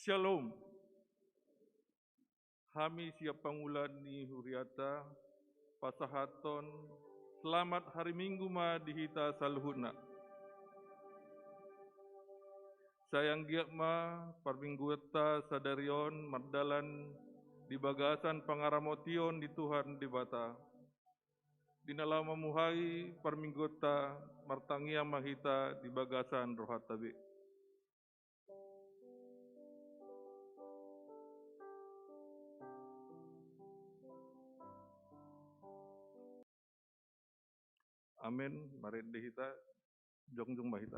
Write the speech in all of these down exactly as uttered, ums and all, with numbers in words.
Syalom. Hami sian pangula ni huriata pasahathon selamat hari Minggu ma di hita saluhutna. Sai anggiat ma parmingguonta sadari on mardalan di bagasan pangaramotion ni Tuhan Debata. Di na laho mamuhai parmingguonta, martangiang ma hita di bagasan rohanta be. Amen. Marende hita, jongjong ma hita.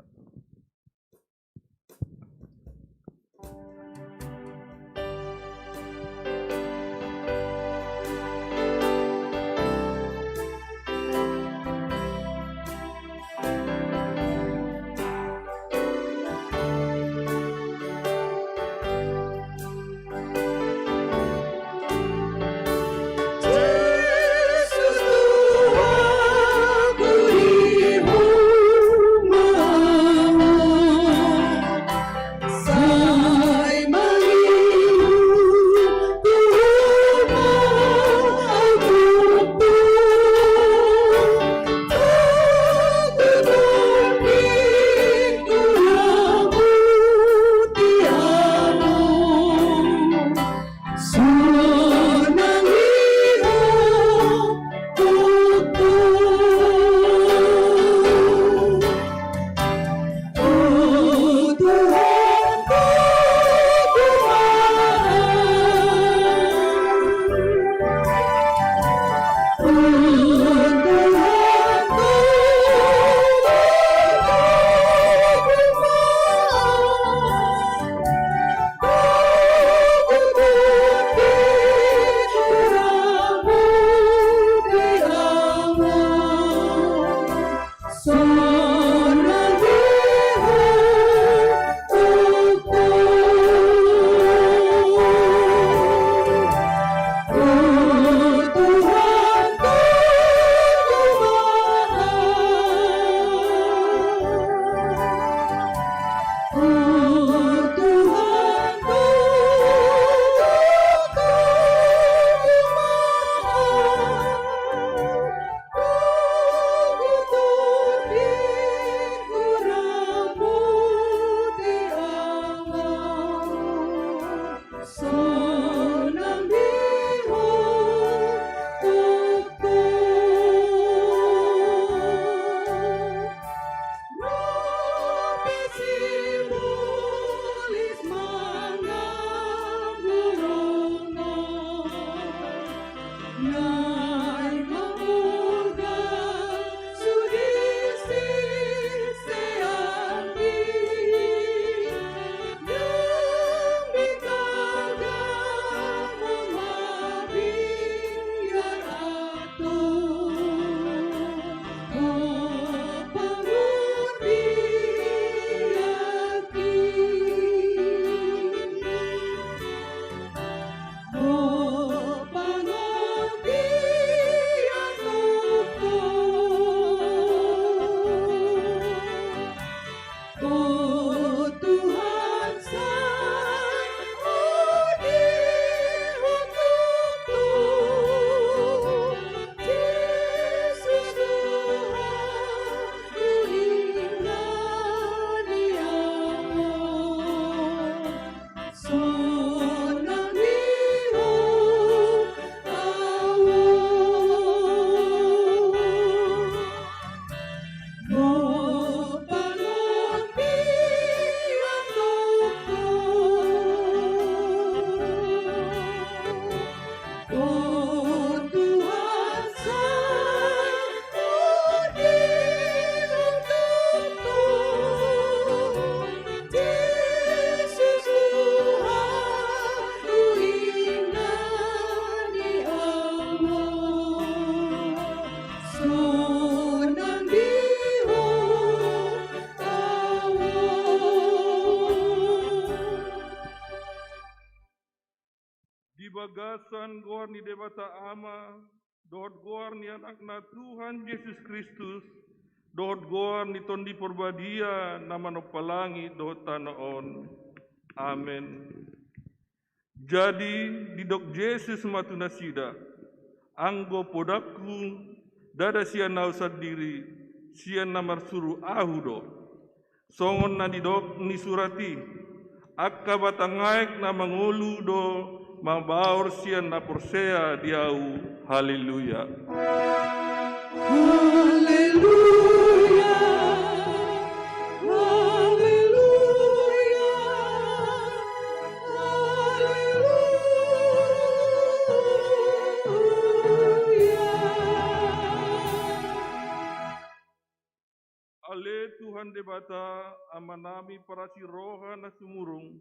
Di bagasan goar ni Debata Ama, dohot goar ni Anakna Tuhan Jesus Kristus, dohot goar ni Tondi Porbadia na manompa langit dohot tano on. Amen. Jadi didok Jesus ma tu nasida: Anggo podangku, ndada sian ahu sandiri, sian na marsuru ahu do. Songon na nidok ni surat i: Angka batang aek na mangolu do mambaor sian na porsea di ahu. Haleluya. Haleluya. Haleluya. Haleluya. Ale Tuhan Debata, Amanami parasi roha na sumurung,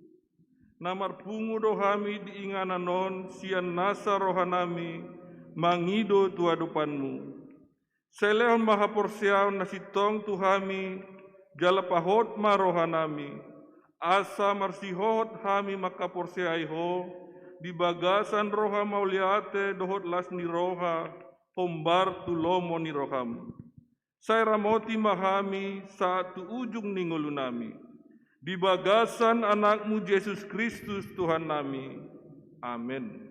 na marpungu do hami di inganan on sian nasa rohanami mangido tu adopanmu. Sai lehon ma haporseaon na sintong tu hami, jala pahot ma rohanami, asa marsihohot hami mangkaporseai Ho di bagasan roha mauliate dohot las ni roha, hombar tu lomo ni roham. Sai ramoti ma hami sahat tu ujung ni ngolunami. Di bagasan Anakmu Jesus Kristus Tuhannami. Amen.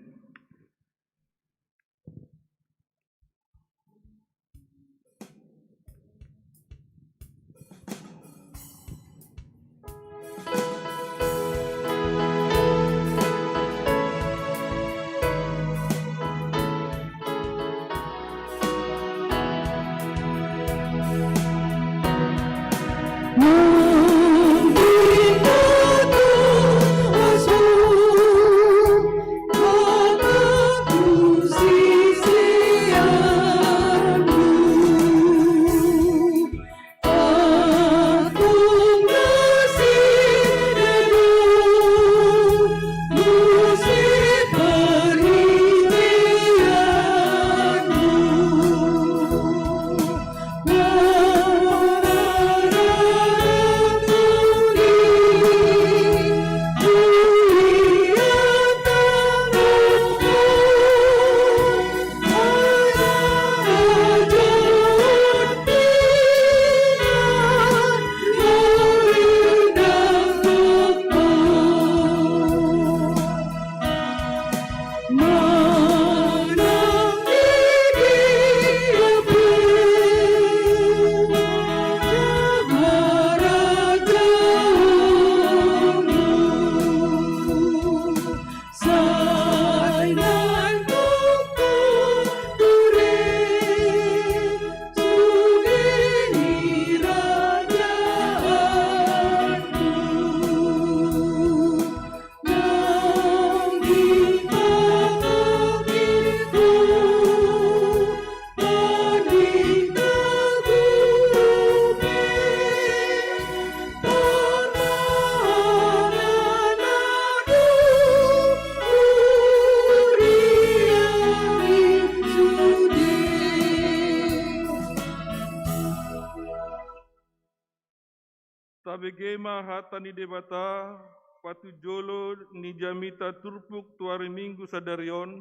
Tabege ma hata ni Debata, patujolo ni jamita turpuk tu ari Minggu sadari on,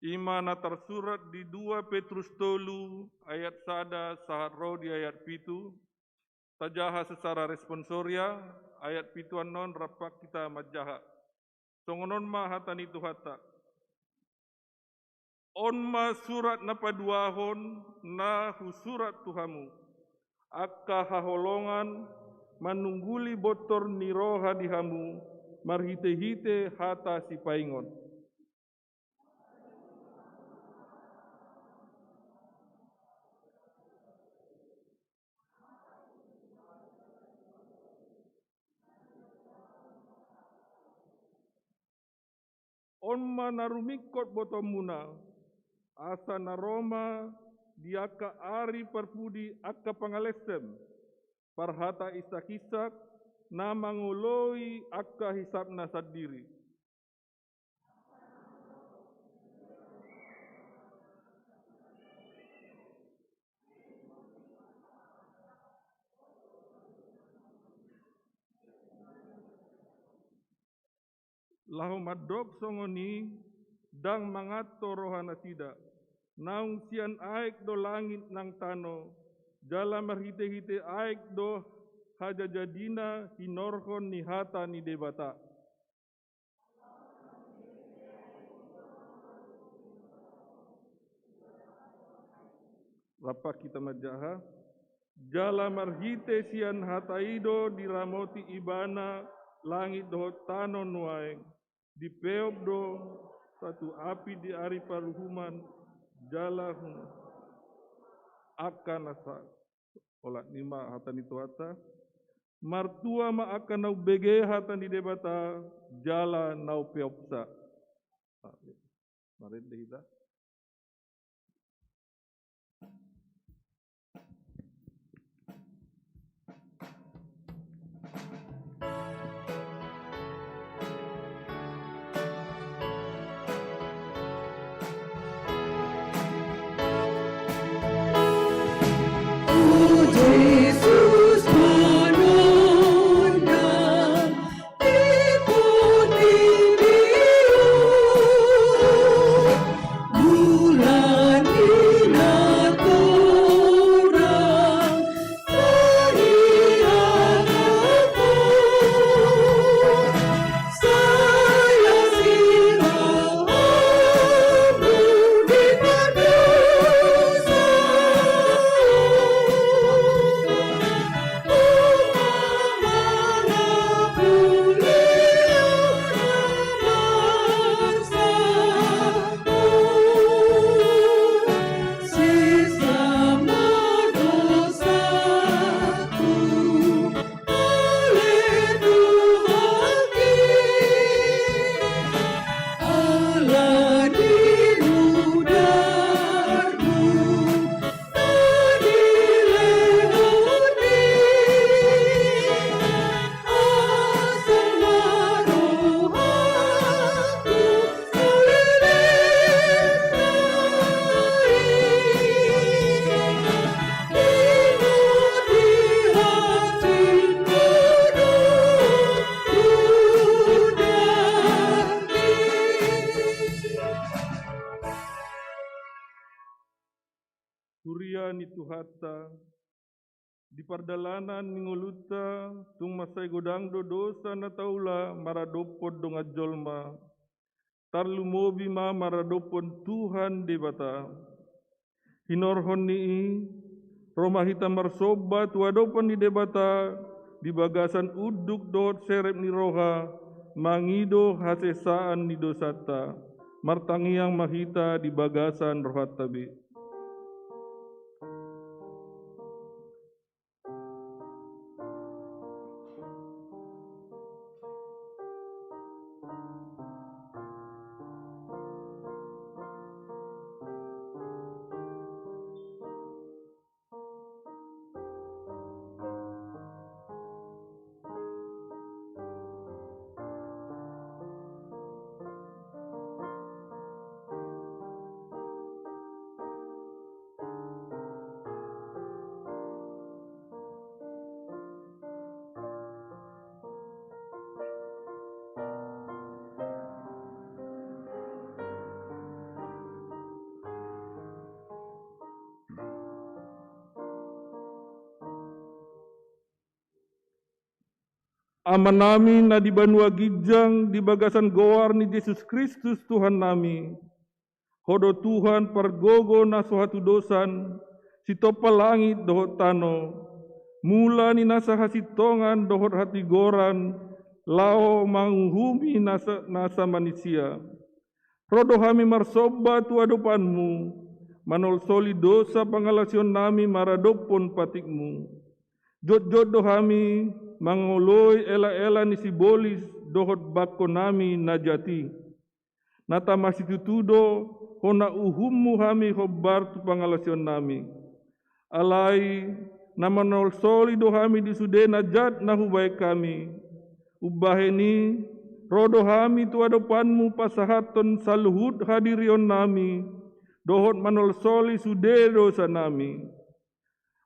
i ma na tarsurat di dua Petrus tolu ayat sada sahat ro di ayat pitu. Tajaha secara responsoria, ayat pitu annon rap hita manjaha. Songon on ma hata ni Tuhanta. On ma surat na paduahon na husurat tu hamu, angka haholongan, manungguli bontor ni roha di hamu marhitehite hata sipaingot. On ma na rumingkot botoonmuna, asa na ro ma di angka ari parpudi angka pangalesem, parhata insak-insak na mangoloi angka hisapna sandiri. Laho mandok songon i, ndang manganto rohanasida. Naung sian aek do langit nang tano, jala marhitehite aek do hajajadina hinorhon ni hata ni Debata. Rap hita manjaha. Jala marhite sian hata i do diramoti Ibana langit dohot tano nuaeng. Dipeop do satu api di ari paruhuman, jala hun angka na sa-, olat ni ma hata ni Tuhanta. Martua ma angka na umbege hata ni Debata, jala na umpeopsa. Marende hita. Huria ni Tuhanta, di pardalanan ni ngolunta tung mansai godang do dosa na taula maradophon dongan jolma, tarlumobi ma maradophon Tuhan Debata. Hinorhon ni i, ro ma hita marsomba tu adopan ni Debata di bagasan unduk dohot serep ni roha, mangido hasesaan ni dosanta. Martangiang ma hita di bagasan rohanta be. Amanami na di banua ginjang, di bagasan goar ni Jesus Kristus Tuhannami, Ho do Tuhan pargogo na so hatudosan, sitompa langit dohot tano, mula ni nasa hasintongan dohot hatigoran, laho manguhumi nasa, nasa manisia. Ro do hami marsomba tu adopanMu, manolsoli dosa pangalaosionnami maradophon patikMu. Jotjot do hami mangoloi elaela ni sibolis dohot bangkonami na jat i. Na tama situtu do hona uhumMu hami hombar tu pangalaosionnami. Alai na manolsoli do hami di sude na jat na hubahen hami. Umbahen i, ro do hami tu adopanMu pasahathon saluhut hadirionnami, dohot manolsoli sude dosanami.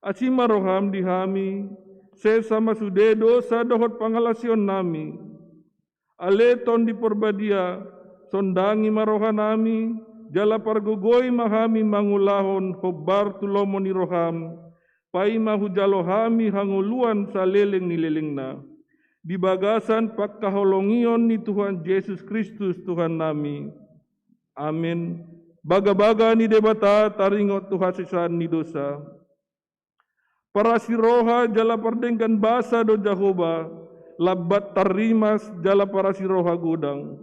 Asi ma rohaM di hami, sesa ma sude dosa dohot pangalaosionnami. Ale Tondi Porbadia, sondangi ma rohanami, jala pargogoi ma hami mangulahon hombar tu lomo ni rohaM, paima hujalo hami hangoluan saleleng ni lelengna. Di bagasan pangkaholongion ni Tuhan Jesus Kristus Tuhannami. Amen. Bagabaga ni Debata taringot tu hasesaan ni dosa. Parasi roha jala pardenggan basa do Jahowa, lambat tarrimas jala parasi roha godang.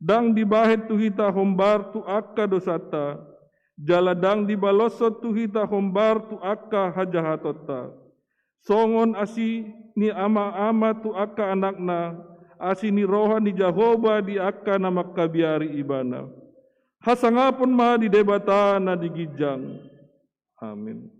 Ndang dibahen tu hita hombar tu angka dosanta, jala ndang dibaloshon tu hita hombar tu angka hajahatonta. Songon asi ni ama-ama tu angka anakna, asi ni roha ni Jahowa di angka na mangkabiari ibana. Hasangapon ma di Debata na di ginjang. Amin.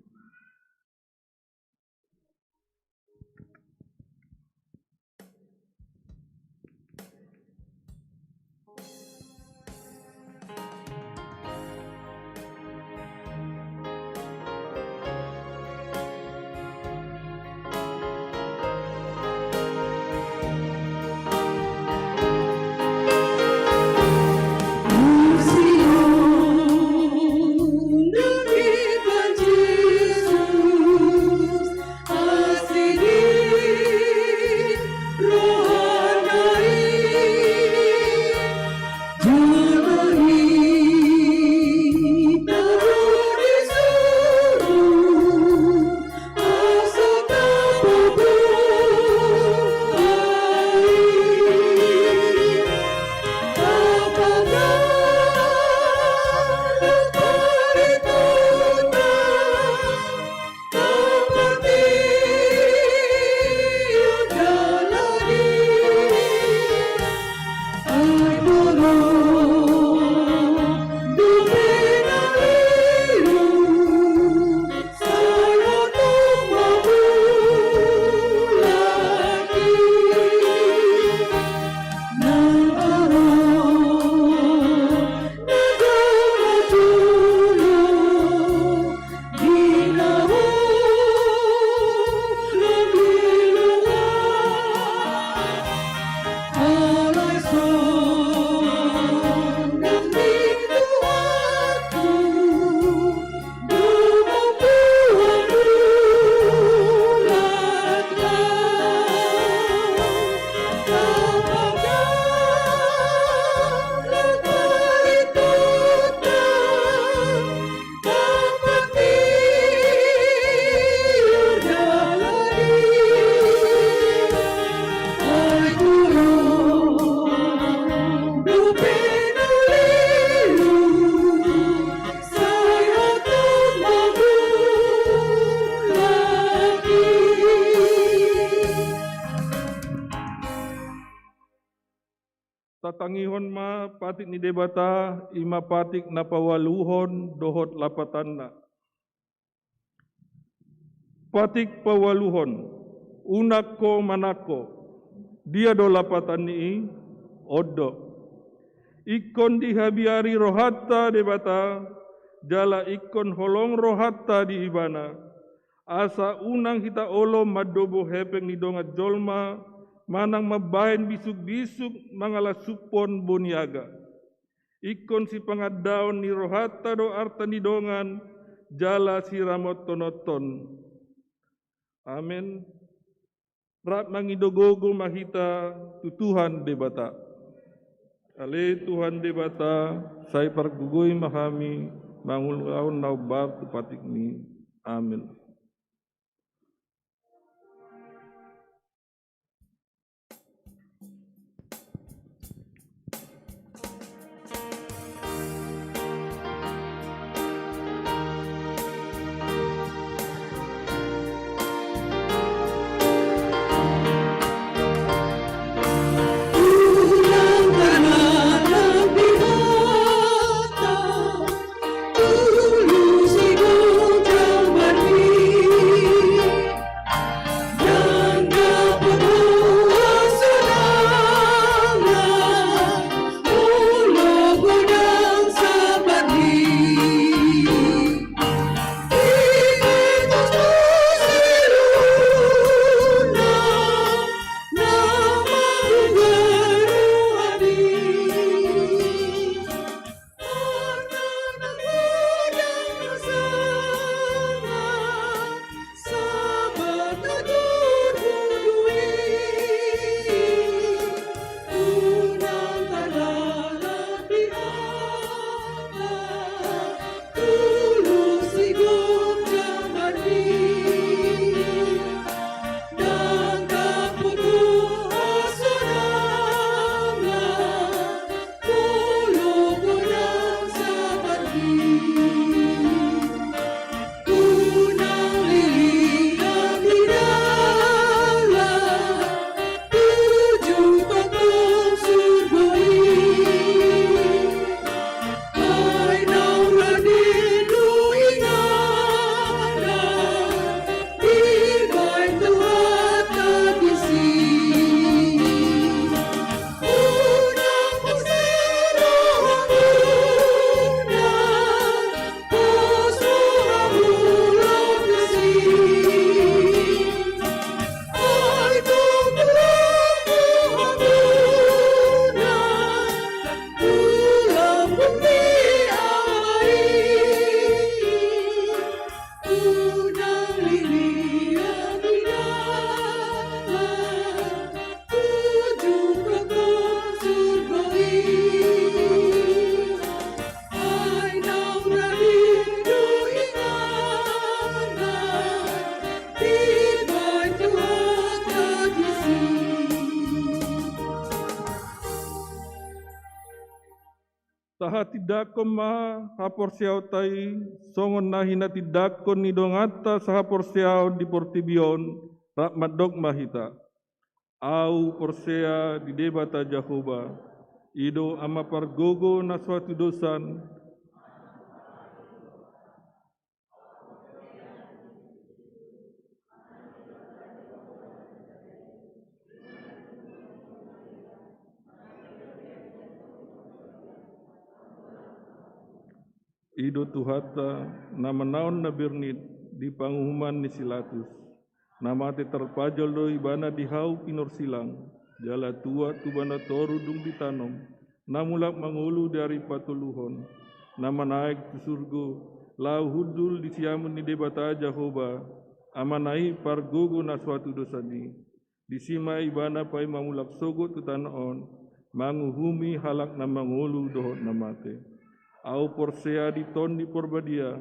Tatangihon ma patik ni Debata, i ma patik na paualuhon dohot lapatanna. Patik paualuhon, unang ho manang ho. Dia do lapatan ni i? On do. Ingkon dihabiari rohanta Debata, jala ingkon holong rohanta di Ibana. Asa unang hita olo mandobo hepeng ni dongan jolma, manang mambahen bisukbisuk mangalasuphon boniaga. Ingkon sipangandaon ni rohanta do arta ni dongan, jala siramothononhon. Amen. Rap mangido gogo ma hita tu Tuhan Debata. Ale Tuhan Debata, sai pargogoi ma hami mangulahon na hombar tu patikMi. Amen. Tahatindangkon ma haporseaonta i, songon na hinatindangkon ni donganta sahaporseaon di portibi on, rap mandok ma hita: Ahu porsea di Debata Jahowa, i do Ama pargogo na so hatudosan, i do Tuhanta, na manaon na bernit di panguhuman ni si Latus. Na mate tarpajal do ibana di hau pinorsilang, jala tuat tu bana toru dung ditanom, na mulak mangolu di ari patoluhon, na manaek tu surgo, laho hundul di siamun ni Debata Jahowa, Amana i pargogo na so hatudosan i. Disi ma ibana paima mulak sogot tu tano on, manguhumi halak na mangolu dohot na mate. Ahu porsea di Tondi Porbadia,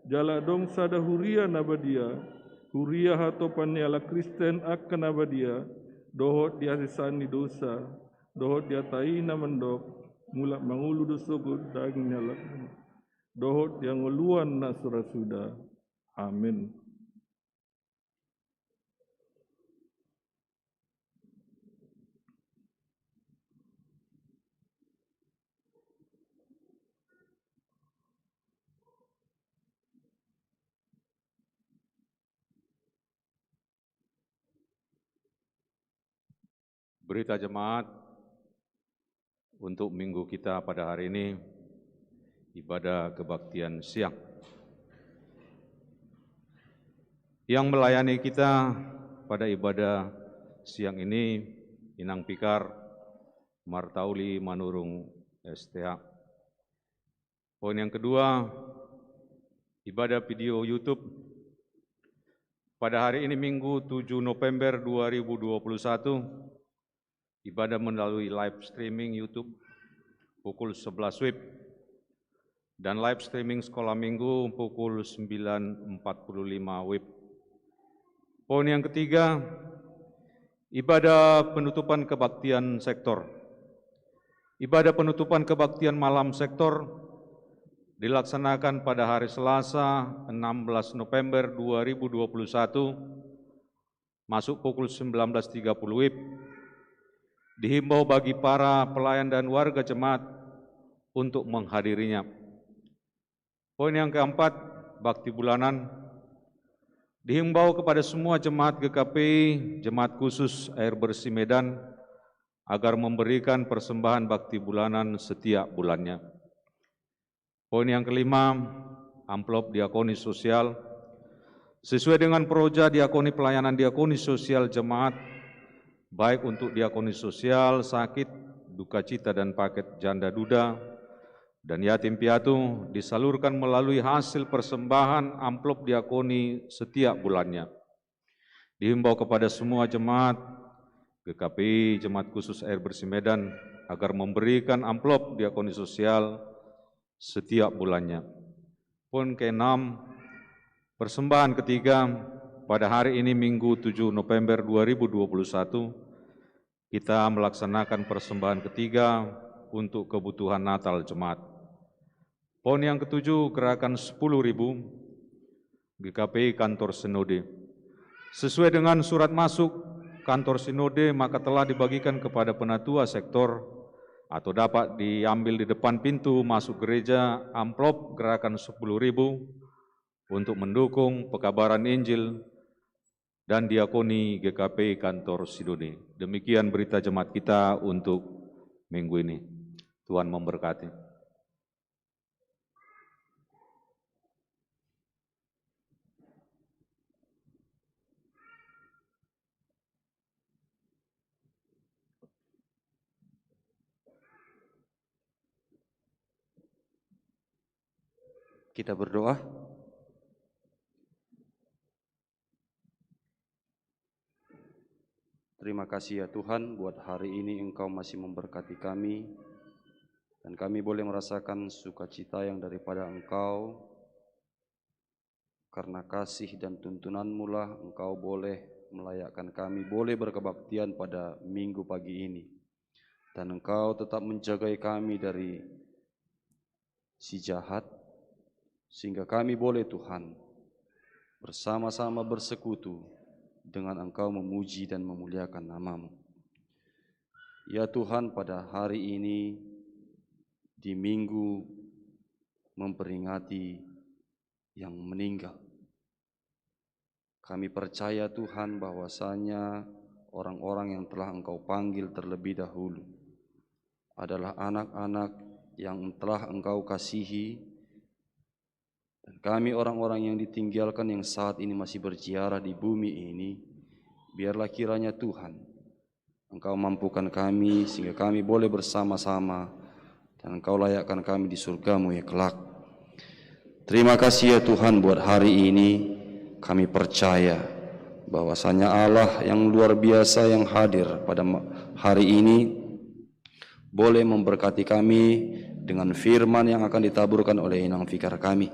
jala adong sada huria na badia, huria hatopan ni halak Kristen angka na badia, dohot di hasesaan ni dosa, dohot di hata i na mandok: Mulak mangolu do sogot daging ni halak, dohot di hangoluan na so ra suda. Amen. Berita Jemaat untuk minggu kita pada hari ini, ibadah kebaktian siang. Yang melayani kita pada ibadah siang ini, Inang Pikar Martauli Manurung, S T H. Poin yang kedua, ibadah video YouTube. Pada hari ini, Minggu, tujuh November dua ribu dua puluh satu, ibadah melalui live streaming YouTube pukul sebelas WIB, dan live streaming Sekolah Minggu pukul sembilan empat puluh lima WIB. Poin yang ketiga, ibadah penutupan kebaktian sektor. Ibadah penutupan kebaktian malam sektor dilaksanakan pada hari Selasa, enam belas November dua ribu dua puluh satu, masuk pukul sembilan belas tiga puluh WIB. Dihimbau bagi para pelayan dan warga jemaat untuk menghadirinya. Poin yang keempat, bakti bulanan. Dihimbau kepada semua jemaat G K P I, Jemaat Khusus Air Bersih Medan, agar memberikan persembahan bakti bulanan setiap bulannya. Poin yang kelima, amplop diakoni sosial. Sesuai dengan proja diakoni pelayanan diakoni sosial jemaat, baik untuk diakoni sosial, sakit, duka cita, dan paket janda duda, dan yatim piatu, disalurkan melalui hasil persembahan amplop diakoni setiap bulannya. Dihimbau kepada semua jemaat G K P I, Jemaat Khusus Air Bersih Medan, agar memberikan amplop diakoni sosial setiap bulannya. Poin keenam, persembahan ketiga, pada hari ini, Minggu, tujuh November dua ribu dua puluh satu, kita melaksanakan persembahan ketiga untuk kebutuhan Natal jemaat. Poin yang ketujuh, gerakan sepuluh ribu, G K P I Kantor Sinode. Sesuai dengan surat masuk Kantor Sinode, maka telah dibagikan kepada penatua sektor, atau dapat diambil di depan pintu masuk gereja, amplop gerakan sepuluh ribu untuk mendukung pekabaran Injil dan diakoni G K P I Kantor Sinode. Demikian berita jemaat kita untuk minggu ini. Tuhan memberkati. Kita berdoa. Terima kasih ya Tuhan, buat hari ini Engkau masih memberkati kami, dan kami boleh merasakan sukacita yang daripada Engkau. Karena kasih dan tuntunan-Mu lah Engkau boleh melayakkan kami, boleh berkebaktian pada Minggu pagi ini. Dan Engkau tetap menjagai kami dari si jahat, sehingga kami boleh, Tuhan, bersama-sama bersekutu dengan Engkau memuji dan memuliakan nama-Mu. Ya Tuhan, pada hari ini di Minggu memperingati yang meninggal, kami percaya, Tuhan, bahwasanya orang-orang yang telah Engkau panggil terlebih dahulu adalah anak-anak yang telah Engkau kasihi, dan kami orang-orang yang ditinggalkan yang saat ini masih berziarah di bumi ini, biarlah kiranya, Tuhan, Engkau mampukan kami sehingga kami boleh bersama-sama dan Engkau layakkan kami di surga-Mu yang kelak. Terima kasih ya Tuhan buat hari ini. Kami percaya bahwasanya Allah yang luar biasa yang hadir pada ma-, hari ini boleh memberkati kami dengan firman yang akan ditaburkan oleh Inang Fikar kami.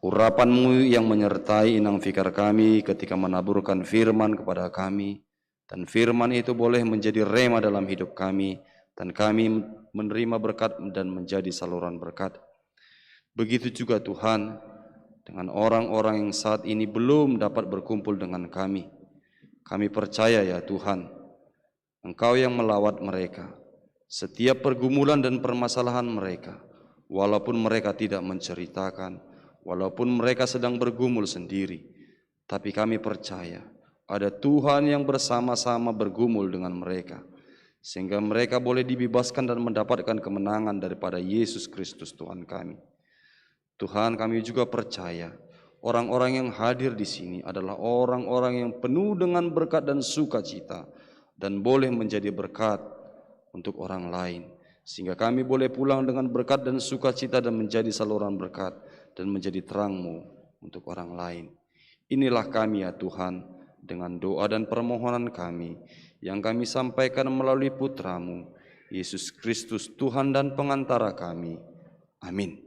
Urapan-Mu yang menyertai Inang Fikar kami ketika menaburkan firman kepada kami, dan firman itu boleh menjadi rema dalam hidup kami, dan kami menerima berkat dan menjadi saluran berkat. Begitu juga, Tuhan, dengan orang-orang yang saat ini belum dapat berkumpul dengan kami. Kami percaya, ya Tuhan, Engkau yang melawat mereka. Setiap pergumulan dan permasalahan mereka, walaupun mereka tidak menceritakan, walaupun mereka sedang bergumul sendiri, tapi kami percaya ada Tuhan yang bersama-sama bergumul dengan mereka, sehingga mereka boleh dibebaskan dan mendapatkan kemenangan daripada Yesus Kristus Tuhan kami. Tuhan, kami juga percaya orang-orang yang hadir di sini adalah orang-orang yang penuh dengan berkat dan sukacita, dan boleh menjadi berkat untuk orang lain, sehingga kami boleh pulang dengan berkat dan sukacita dan menjadi saluran berkat dan menjadi terang-Mu untuk orang lain. Inilah kami, ya Tuhan, dengan doa dan permohonan kami yang kami sampaikan melalui Putra-Mu, Yesus Kristus, Tuhan dan pengantara kami. Amin.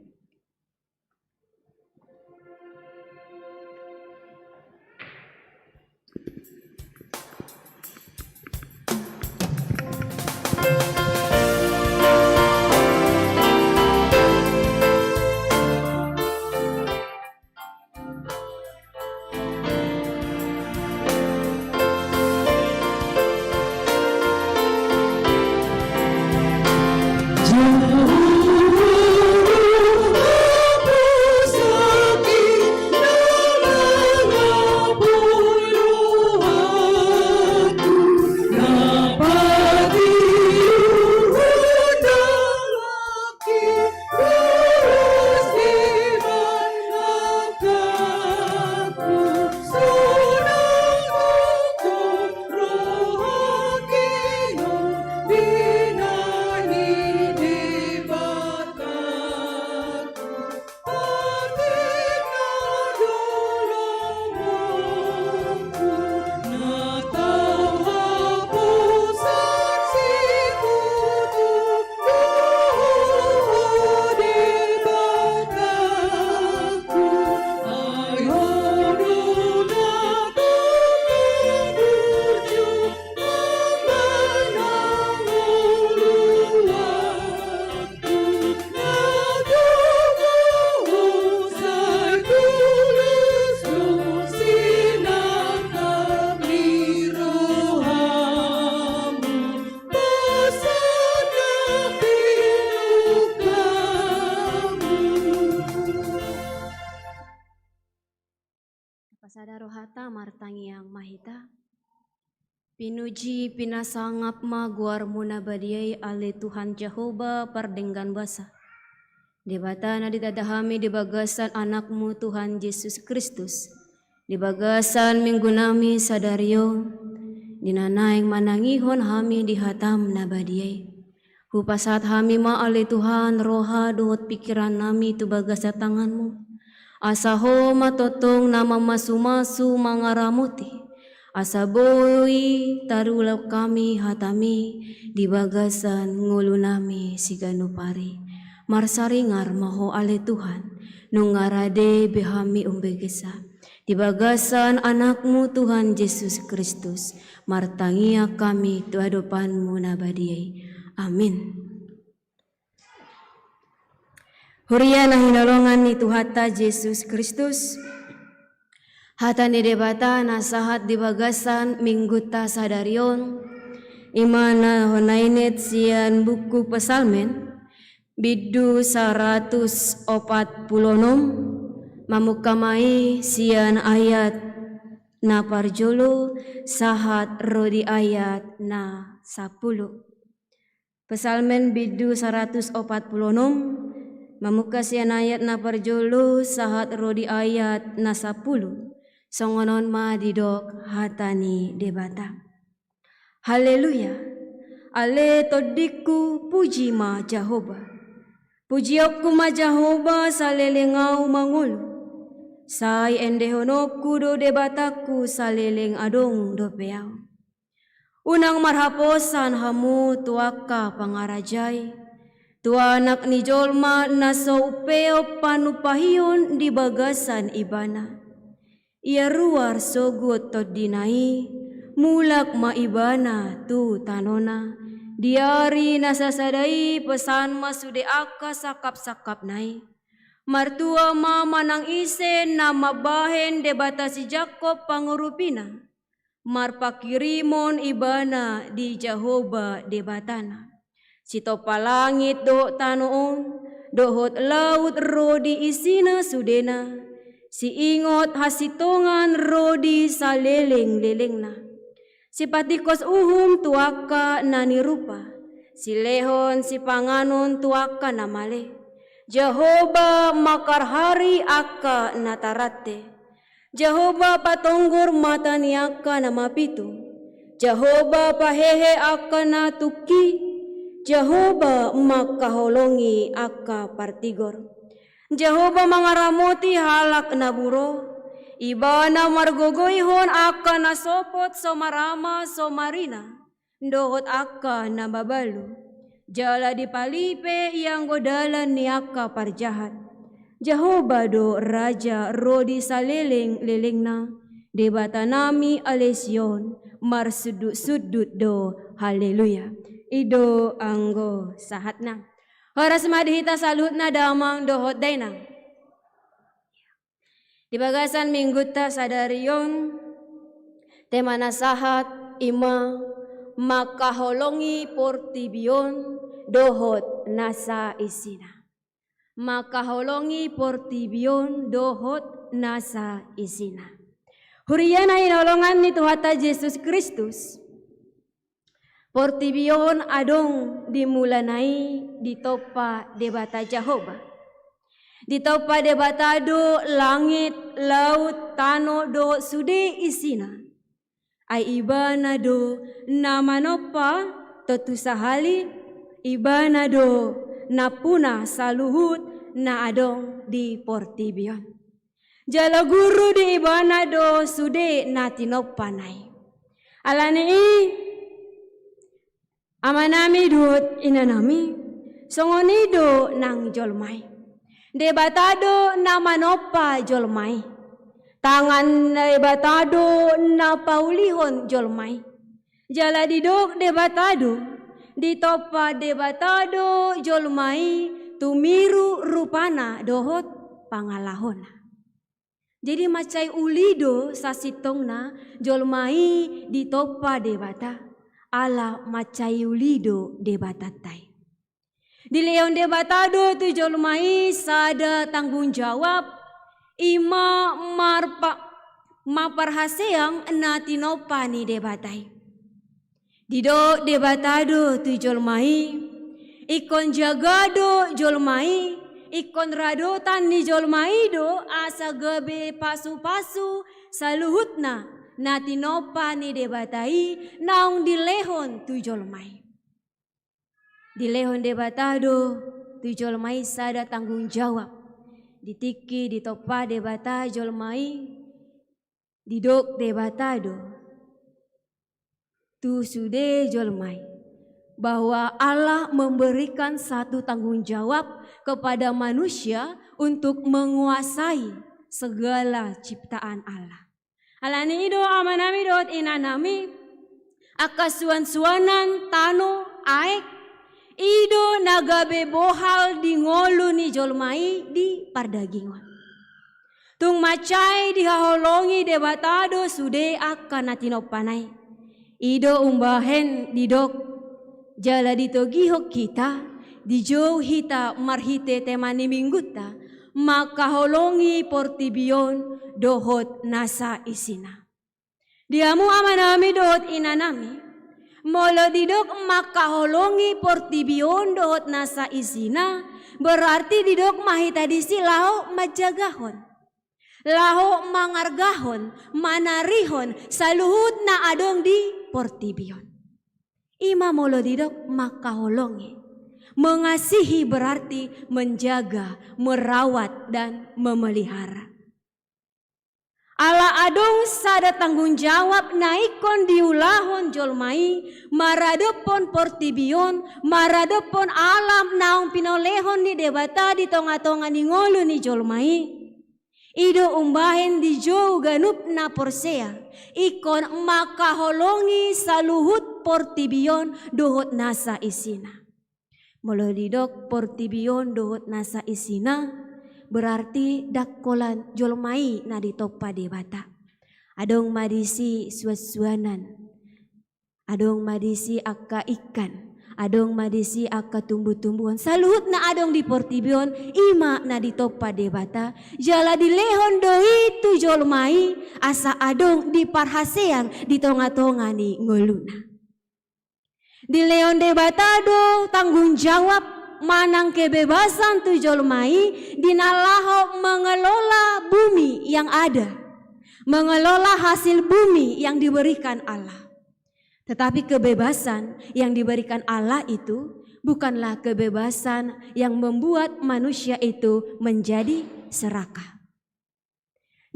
Pasada rohata, martangiang ma hita. Pinuji, pinasangap ma goar-Mu na badia i, ale Tuhan Jahowa pardenggan basa. Debata na ditanda hami di bagasan Anak-Mu Tuhan Jesus Kristus, di bagasan minggu nami sadari on, di na naeng manangihon hami di hata-M na badia i. Hupasahat hami ma ale Tuhan roha dohot pingkiran nami tu bagasan tangan-Mu. Asa Ho ma tongtong na mamasumasu mangaramoti, asa boi tarulahon hami hata-Mi di bagasan ngolu nami siganup ari. Marsaringar ma Ho ale Tuhan, nunga rade be hami umbegesa. Di bagasan Anak-Mu Tuhan Jesus Kristus, martangiang hami tu adopan-Mu na badia i. Amin. Huria na hinaholongan ni Tuhanta Jesus Kristus, hata ni Debata na sahat di bagasan minggunta sadari on, i ma na hona inet sian buku Psalmen, bindu saratus opat pulu onom, mamungka ma i sian ayat na parjolo sahat ro di ayat na sampulu. Psalmen bindu saratus opat pulu onom, mamungka sian ayat na parjolo sahat ro di ayat na sampulu, songon on ma didok hata ni Debata. Haleluya! Ale tondingku, puji ma Jahowa. Pujionku ma Jahowa saleleng ahu mangolu. Sai endehononku do Debatangku saleleng adong dope ahu. Unang marhaposan hamu tu angka pangaraja i, tu Anak ni jolma na so umpeop panumpahion di bagasan Ibana. Ia ruar sogot tondina i, mulak ma Ibana tu tanona. Di ari na sasada i pesan ma sude angka sangkapsangkapna i. Martua ma manang ise na mambahen Debata si Jakob pangurupina. Marpanghirimon ibana di Jahowa Debatana. Sitompa langit dohot tano on, dohot laut ro di isina sudena, siingot hasintongan ro di salelenglelengna. Sipatingkos uhum tu angka na nirupa, silehon sipanganon tu angka na male. Jahowa mangkarhari angka na tarante. Jahowa patonggor mata ni angka na mapitung. Jahowa pahehe angka na tungki. Jahowa mangkaholongi angka partigor. Jahowa mangaramoti halak na buro. Ibana margogoihon angka na sopot so marama so marina. Dohot angka na mabalu. Jala dipalipe ianggo dalan ni angka parjahat. Jahowa do Raja ro di salelenglelengna, Debatanami ale Sion, marsundutsundut do. Haleluya. I do anggo sahatna. Horas ma di hita saluhutna damang dohot dainang. Di bagasan minggunta sadari on, tema na sahat i ma mangkaholongi portibi on dohot nasa isina. Mangkaholongi portibi on dohot nasa isina. Huria na hinaholongan ni Tuhanta Jesus Kristus. Portibi on adong di mulana i ditompa Debata Jahowa. Ditompa Debata do langit, laut, tano dohot sude isina. Ai Ibana do na manompa tontu sahali, Ibana do nampuna saluhut na adong di portibi on. Jala guru di Ibana do sude na tinompana i. Alani i, amanami dohot inanami, songon i do nang jolma i. Debata do na manompa jolma i. Tangan Debata do na paulihon jolma i. Jala didok Debata do, ditompa Debata do jolma i tumiru rupana dohot pangalahona. Jadi mansai uli do sasintongna jolma i ditompa Debata, ala mansai uli do Debatanta i. Dilehon Debata do tu jolma i sada tanggung jawab, i ma marpa-, mamparhaseang na tinompa ni Debata i. Didok Debata do tu jolma i, ingkon jaga do jolma i, ingkon radotan ni jolma i do asa gabe pasupasu saluhutna na tinompa ni Debata i naung dilehon tu jolma i. Dilehon Debata do tu jolma i sada tanggung jawab. Di tingki ditompa Debata jolma i, didok Debata do tu sude jolma i bahwa Allah memberikan satu tanggung jawab kepada manusia untuk menguasai segala ciptaan Allah. Alani i do amanami dohot inanami, angka suansuanan tano, aek, I do na gabe bohal di ngolu ni jolma i di pardagingon. Tung mansai dihaholongi Debata do sude angka na tinompana i. I do umbahen didok jala ditogihon hita, dijou hita marhite tema ni Minggunta, mangkaholongi portibi on dohot nasa isina. Di hamu amanami dohot inanami, molo didok mangkaholongi portibi on dohot nasa isina, berarti didok ma hita disi laho manjagahon, laho mangargahon, manarihon saluhut na adong di portibi on. I ma molo didok mangkaholongi. Mengasihi berarti menjaga, merawat, dan memelihara. Ala adong sada tanggung jawab na ingkon diulahon jolma i maradophon portibi on, maradophon alam naung pinolehon ni Debata di tonga-tonga ni ngolu ni jolma i. I do umbahen dijou ganup na porsea ingkon mangkaholongi saluhut portibi on dohot nasa isina. Molo didok portibi on dohot nasa isina, berarti ndang holan jolma i na ditompa Debata. Adong ma disi suan-suanan, adong ma disi angka ikan, adong ma disi angka tumbuh-tumbuhan. Saluhut na adong di portibi on, i ma na ditompa Debata, jala dilehon do i tu jolma i asa adong di parhasean di tonga-tonga ni ngoluna. Dilehon Debata do tanggung jawab manang kebebasan tu jolma i di na laho mengelola bumi yang ada, mengelola hasil bumi yang diberikan Allah. Tetapi kebebasan yang diberikan Allah itu bukanlah kebebasan yang membuat manusia itu menjadi serakah.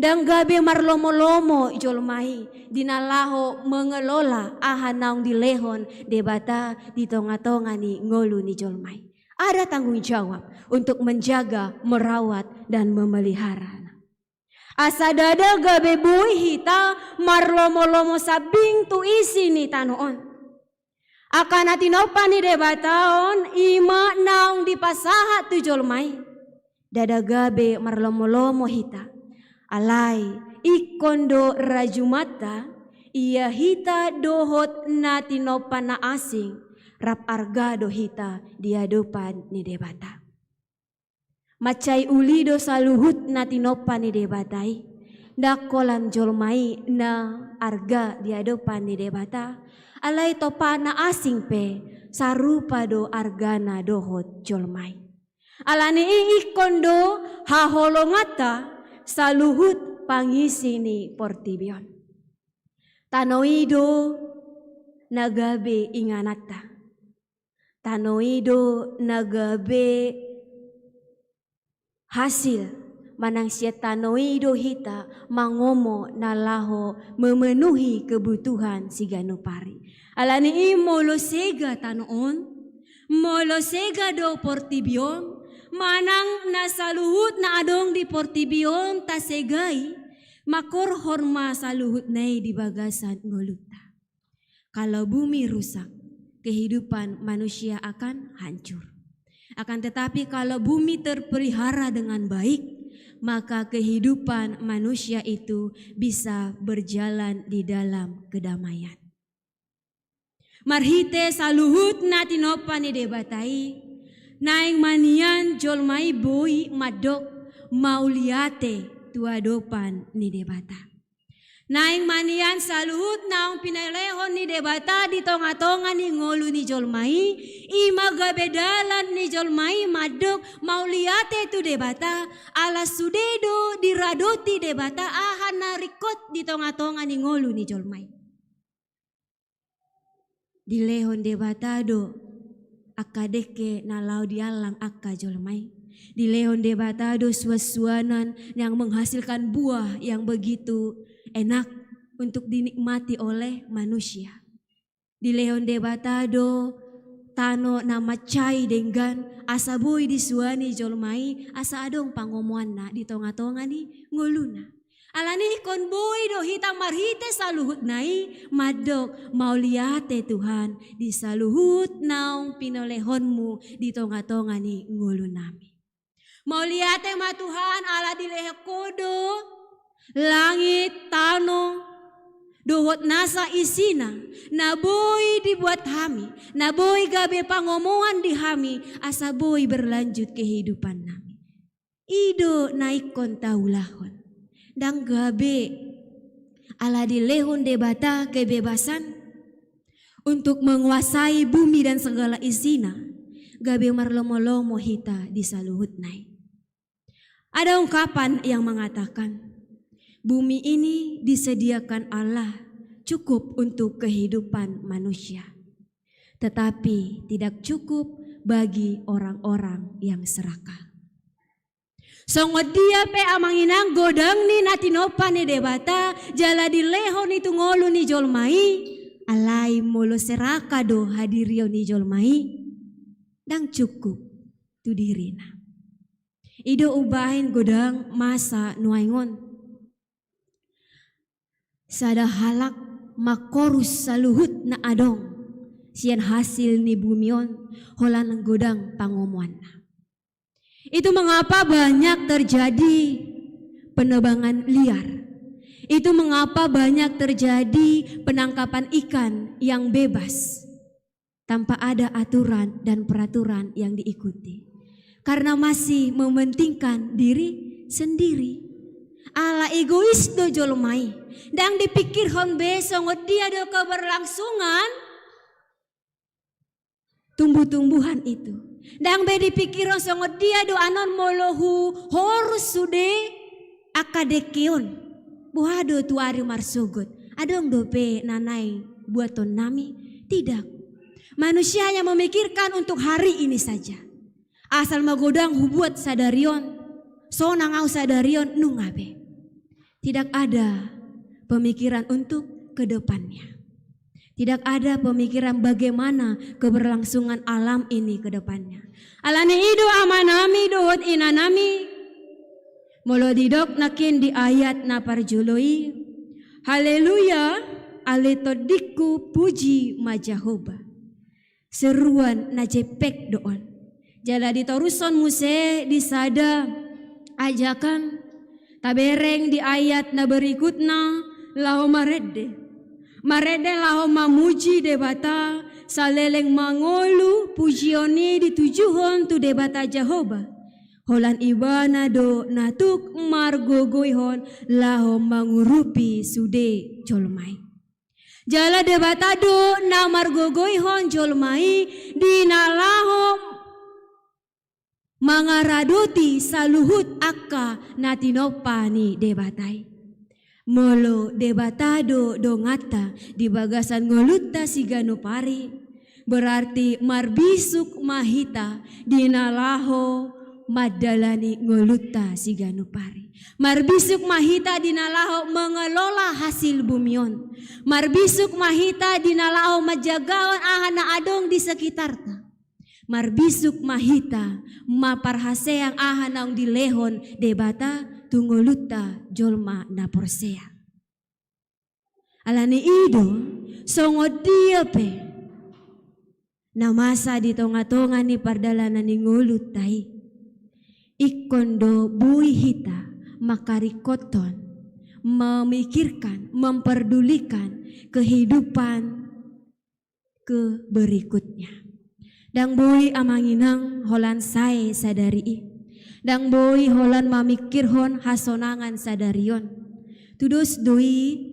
Ndang gabe marlomo-lomo jolma i di na laho mengelola aha naung dilehon Debata di tonga-tonga ni ngolu ni jolma i. Ada tanggung jawab untuk menjaga, merawat, dan memelihara. Asa ndada gabe boi hita marlomo-lomo sambing tu isi ni tano on. Angka na tinompa ni Debata on i ma naung dipasahat tu jolma i. Ndada gabe marlomo-lomo hita. Alai ingkon do rajumanta ia hita dohot na tinompa na asing, rap arga do hita di adopan ni Debata. Mansai uli do saluhut na tinompa ni Debata i. Ndang holan jolma i na arga di adopan ni Debata, alai tompa na asing pe sarupa do argana dohot jolma i. Alani i ingkon do haholonganta saluhut pangisi ni portibi on. Tano i do na gabe ingananta. Tano i do na gabe hasil, manang sian tano i do hita mangomo na laho memenuhi kebutuhan siganup ari. Alani i molo sega tano on, molo sega do portibi on, manang na saluhut na adong di portibi on tasegai, mangkorhon ma saluhutna i di bagasan ngolunta. Kalau bumi rusak, kehidupan manusia akan hancur. Akan tetapi, kalau bumi terpelihara dengan baik, maka kehidupan manusia itu bisa berjalan di dalam kedamaian. Marhite saluhut na tinompa ni Debata i, naeng ma nian jolma i boi mandok mauliate tu adopan ni Debata. Naeng ma nian saluhut naung pinalehon ni Debata di tonga-tonga ni ngolu ni jolma i, i ma gabe dalan ni jolma i mandok mauliate tu Debata, ala sude do diradoti Debata aha na ringkot di tonga-tonga ni ngolu ni jolma i. Dilehon Debata do angka dengke na laho diallang angka jolma i. Dilehon Debata do suan-suanan yang menghasilkan buah yang begitu enak untuk dinikmati oleh manusia. Dilehon Debata do tano na mansai denggan asa boi disuani jolma i asa adong pangomoanna di tonga-tonga ni ngoluna. Alani ingkon boi do hita marhite saluhutna i mandok mauliate Tuhan di saluhut naung pinolehonmu di tonga-tonga ni ngolunami. Mauliate ma Tuhan ala dilehon Ho do langit, tano, dohot nasa isina, na boi dibuat hami, na boi gabe pangomoan di hami, asa boi berlanjut kehidupannami. I do na ingkon taulahon. Ndang gabe ala dilehon Debata kebebasan untuk menguasai bumi dan segala isina, gabe marlomo-lomo hita di saluhutna i. Ada ungkapan yang mengatakan, bumi ini disediakan Allah cukup untuk kehidupan manusia, tetapi tidak cukup bagi orang-orang yang serakah. Songon dia pe amang inang godang ni na tinompa ni Debata jala dilehon i tu ngolu ni jolma i, alai molo seraka do hadirion ni jolma i, ndang cukup tu dirina. I do umbahen godang masa nuaeng on. Sada halak mangkorus saluhut na adong sian hasil ni bumi on holan godang pangomoanna. Itu mengapa banyak terjadi penebangan liar. Itu mengapa banyak terjadi penangkapan ikan yang bebas tanpa ada aturan dan peraturan yang diikuti. Karena masih mementingkan diri sendiri. Ala egois do jolma i. Ndang dipikirhon be songon dia do keberlangsungan tumbuh-tumbuhan itu. Ndang be dipikirhon songon dia do annon molo huhorus sude angka dengke on. Boha do tu ari marsogot? Adong dope na naeng buatonnami? Tidak. Manusia hanya memikirkan untuk hari ini saja. Asal ma godang hubuat sadari on, sonang au sadari on, nunga be. Tidak ada pemikiran untuk ke depannya. Tidak ada pemikiran bagaimana keberlangsungan alam ini ke depannya. Alani i do amanami dohot inanami, molo didok nangkin di ayat na parjolo i, "Haleluya, ale tondingku, puji ma Jahowa." Seruan na jempek do on. Jala ditorushon muse di sada ajakan, tabereng di ayat na berikutna, laho marende. Marende laho mamuji Debata, saleleng mangolu pujion i ditujuhon tu Debata Jahowa. Holan Ibana do na tuk margogoihon laho mangurupi sude jolma i. Jala Debata do na margogoihon jolma i di na laho mangaradoti saluhut angka na tinompa ni Debata i. Molo Debata do donganta di bagasan ngolunta siganup ari, berarti marbisuk ma hita di na laho mandalani ngolunta siganup ari. Marbisuk ma hita di na laho mengelola hasil bumi on. Marbisuk ma hita di na laho manjagaon aha na adong di sekitarta. Marbisuk ma hita mamparhaseang aha naung dilehon Debata tu ngolunta jolma na porsea. Alani i do, songon dia pe na masa di tonga-tonga ni pardalanan ni ngolunta i, ingkon do boi hita mangkaringkothon, memikirkan, memperdulikan kehidupan ke berikutnya. Ndang boi amang inang holan sae sadari i. Ndang boi holan mamikirhon hasonangan sadari on. Tudos do i,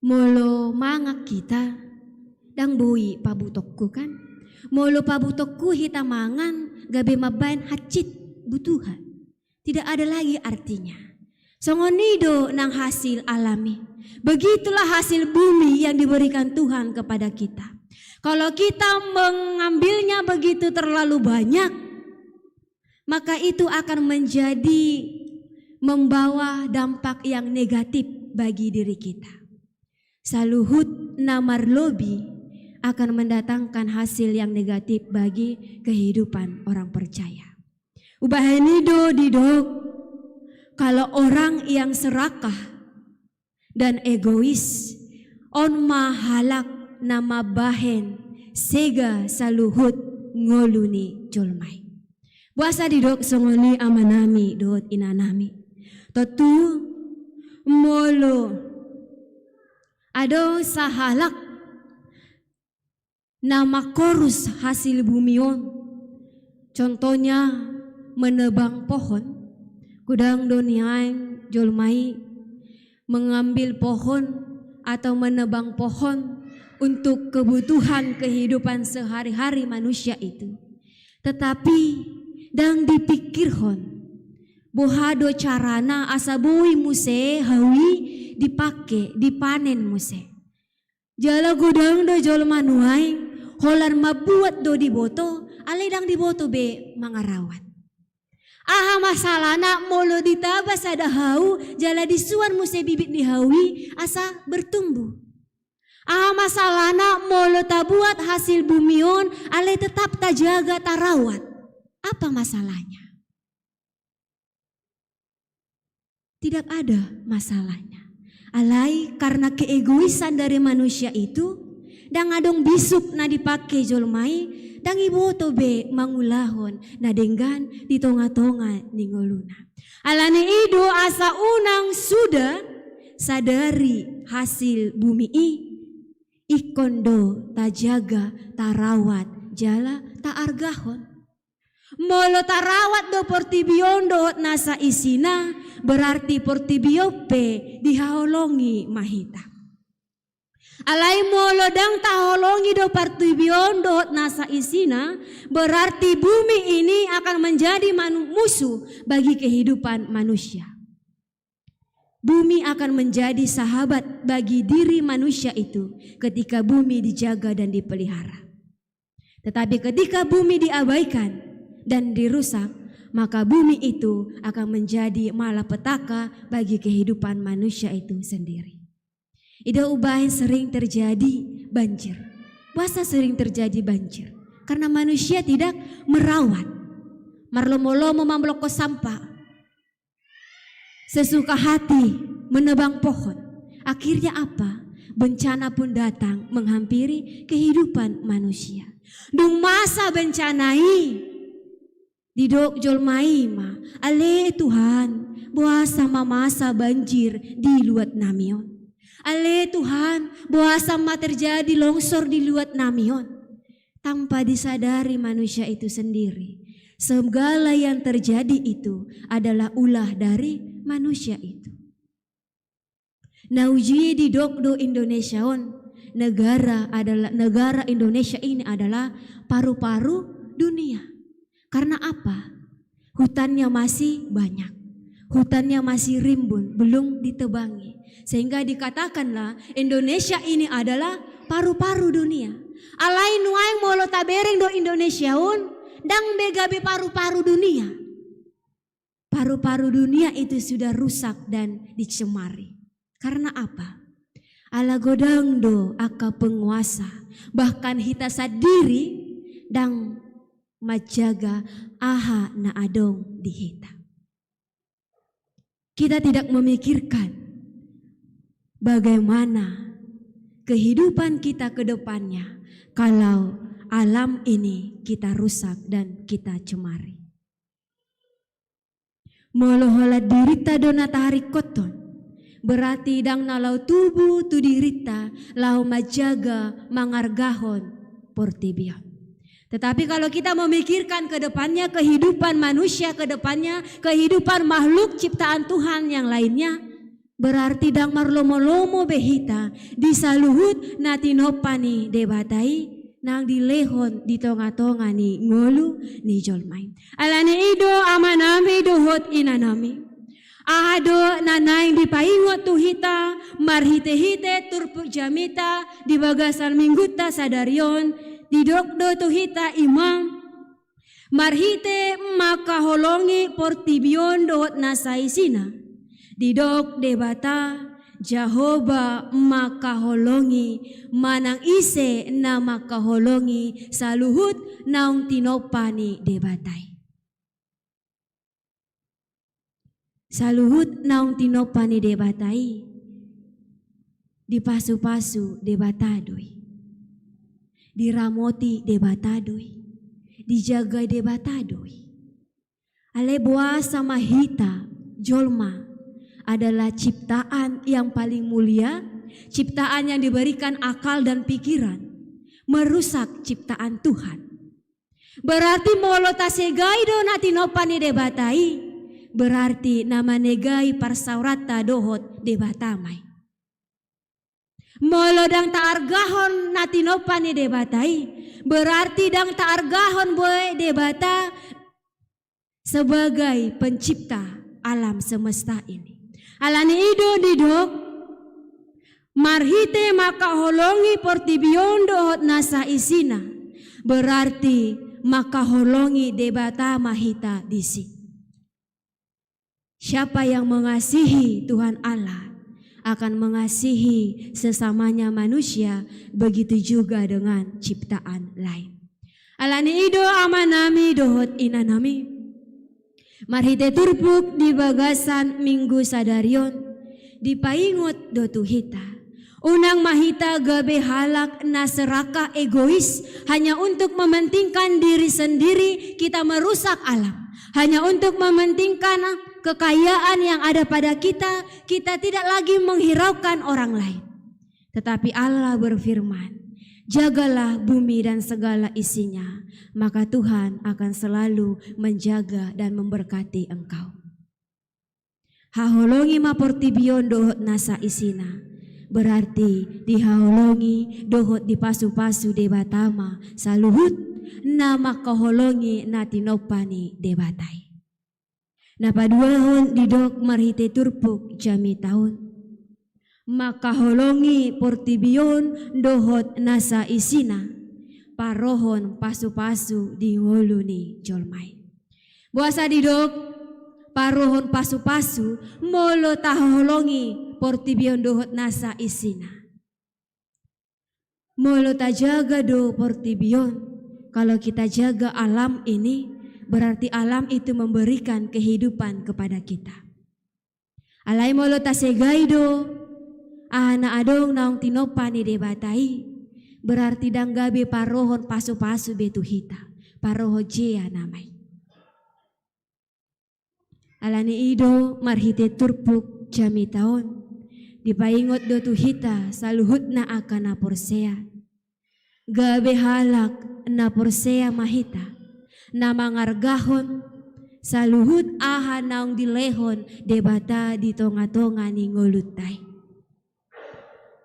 molo mangan hita, ndang boi pabutongku kan. Molo pabutongku hita mangan, gabe mambaen hansit butuha. Tidak ada lagi artinya. Songon i do nang hasil alam i. Begitulah hasil bumi yang diberikan Tuhan kepada kita. Kalau kita mengambilnya begitu terlalu banyak, maka itu akan menjadi membawa dampak yang negatif bagi diri kita. Saluhut na marlobi akan mendatangkan hasil yang negatif bagi kehidupan orang percaya. Umbahen i do didok, Kalau orang yang serakah dan egois, on ma halak na mambahen sega saluhut ngolu ni jolma i. Boasa didok songon i amanami dohot inanami? Tontu molo adong sahalak na mangkorus hasil bumi on, contohnya menebang pohon, godang do nian jolma i mengambil pohon atau menebang pohon untuk kebutuhan kehidupan sehari-hari manusia itu. Tetapi ndang dipikirhon boha do carana asa boi muse hau i dipake, dipanen muse. Jala godang do jolma nuaeng holan mambuat do diboto, alai ndang diboto be mangarawat. Aha masalahna molo ditaba sada hau jala disuan muse bibit ni hau i asa bertumbuh? Aha masalahna molo tabuat hasil bumi on alai tetap tajaga, tarawat? Apa masalahnya? Tidak ada masalahnya. Alai karena keegoisan dari manusia itu, ndang adong bisuk na dipake jolma i, ndang diboto be mangulahon na denggan di tonga-tonga ni ngoluna. Alani i do asa unang suda sadari hasil bumi i, ingkon do tajaga, tarawat jala taargahon. Molo tarawat do portibi on dohot nasa isina, berarti portibi on pe dihaholongi ma hita. Alai molo ndang taholongi do portibi on dohot nasa isina, berarti bumi ini akan menjadi manu-, musuh bagi kehidupan manusia. Bumi akan menjadi sahabat bagi diri manusia itu ketika bumi dijaga dan dipelihara. Tetapi ketika bumi diabaikan dan dirusak, maka bumi itu akan menjadi malapetaka bagi kehidupan manusia itu sendiri. I do umbahen sering terjadi banjir. Boasa sering terjadi banjir? Karena manusia tidak merawat. Marlomo-lomo mambolongkon sampah. Sesuka hati menebang pohon. Akhirnya apa? Bencana pun datang menghampiri kehidupan manusia. Dung masa bencana i, didok jolma i ma, "Ale Tuhan, boasa ma masa banjir di luat nami on? Ale Tuhan, boasa ma terjadi longsor di luat nami on?" Tanpa disadari manusia itu sendiri, segala yang terjadi itu adalah ulah dari manusia itu. Na uju i didok do Indonesia on, negara adalah, negara Indonesia ini adalah paru-paru dunia. Karena apa? Hutannya masih banyak. Hutannya masih rimbun, belum ditebangi. Sehingga dikatakanlah Indonesia ini adalah paru-paru dunia. Alai nuaeng molo tabereng do Indonesia on, ndang be gabe paru-paru dunia. Paru-paru dunia itu sudah rusak dan dicemari. Karena apa? Ala godang do angka penguasa, bahkan hita sandiri ndang manjaga aha na adong di hita. Kita tidak memikirkan bagaimana kehidupan kita ke depannya kalau alam ini kita rusak dan kita cemari. Molo holan dirinta do na taringkothon, berarti ndang na laho tubu tu dirinta laho manjaga, mangargahon portibi on. Tetapi kalau kita memikirkan ke depannya, kehidupan manusia ke depannya, kehidupan makhluk ciptaan Tuhan yang lainnya, berarti ndang marlomo-lomo be hita di saluhut na tinompa ni Debata i, naung dilehon di tonga-tonga ni ngolu ni jolma i. Alani i do amanami dohot inanami, aha do na naeng dipaingot tu hita marhite-hite turpuk jamita di bagasan minggunta sadari on? Didok do tu hita i ma, marhite mangkaholongi portibi on dohot nasa isina. Didok Debata, Jahowa mangkaholongi, manang ise na mangkaholongi saluhut naung tinompa ni Debata i. Saluhut naung tinompa ni Debata i, dipasupasu Debata do i, diramoti Debata do i, dijaga Debata do i. Alai boasa ma hita jolma adalah ciptaan yang paling mulia, ciptaan yang diberikan akal dan pikiran, merusak ciptaan Tuhan. Berarti molo tasegai do na tinompa ni Debata i, berarti na manegai parsaoranta dohot Debata ma i. Molo ndang taargahon na tinompa ni Debata i, berarti ndang taargahon be Debata sebagai pencipta alam semesta ini. Alani i do didok, marhite mangkaholongi portibi on dohot nasa isina, berarti mangkaholongi Debata ma hita disi. Siapa yang mengasihi Tuhan Allah akan mengasihi sesamanya manusia, begitu juga dengan ciptaan lain. Alani i do amanami dohot inanami, marhite turpuk di bagasan Minggu sadari on, dipaingot do tu hita, unang ma hita gabe halak na serakah, egois, hanya untuk mementingkan diri sendiri, kita merusak alam. Hanya untuk mementingkan kekayaan yang ada pada kita, kita tidak lagi menghiraukan orang lain. Tetapi Allah berfirman, "Jagalah bumi dan segala isinya, maka Tuhan akan selalu menjaga dan memberkati engkau." Haholongi ma portibi on dohot nasa isina, berarti dihaholongi dohot dipasupasu Debata ma saluhut na mangkaholongi na tinompa ni Debata i. Na paduahon didok marhite turpuk jamita on, mangkaholongi portibi on dohot nasa isina, parohon pasupasu di ngolu ni jolma i. Boasa didok parohon pasupasu molo tahaholongi portibi on dohot nasa isina? Molo tajaga do portibi on, kalau kita jaga alam ini, berarti alam itu memberikan kehidupan kepada kita. Alai molo tasegai do aha na adong naung tinompa ni Debata i, berarti ndang gabe parohon pasupasu be tu hita, parohon jea nama i. Alani i do marhite turpuk jamita on, dipaingot do tu hita saluhutna angka na porsea. Gabe halak na porsea ma hita, na mangargahon saluhut aha naung dilehon Debata di tongatonga ni ngolunta i.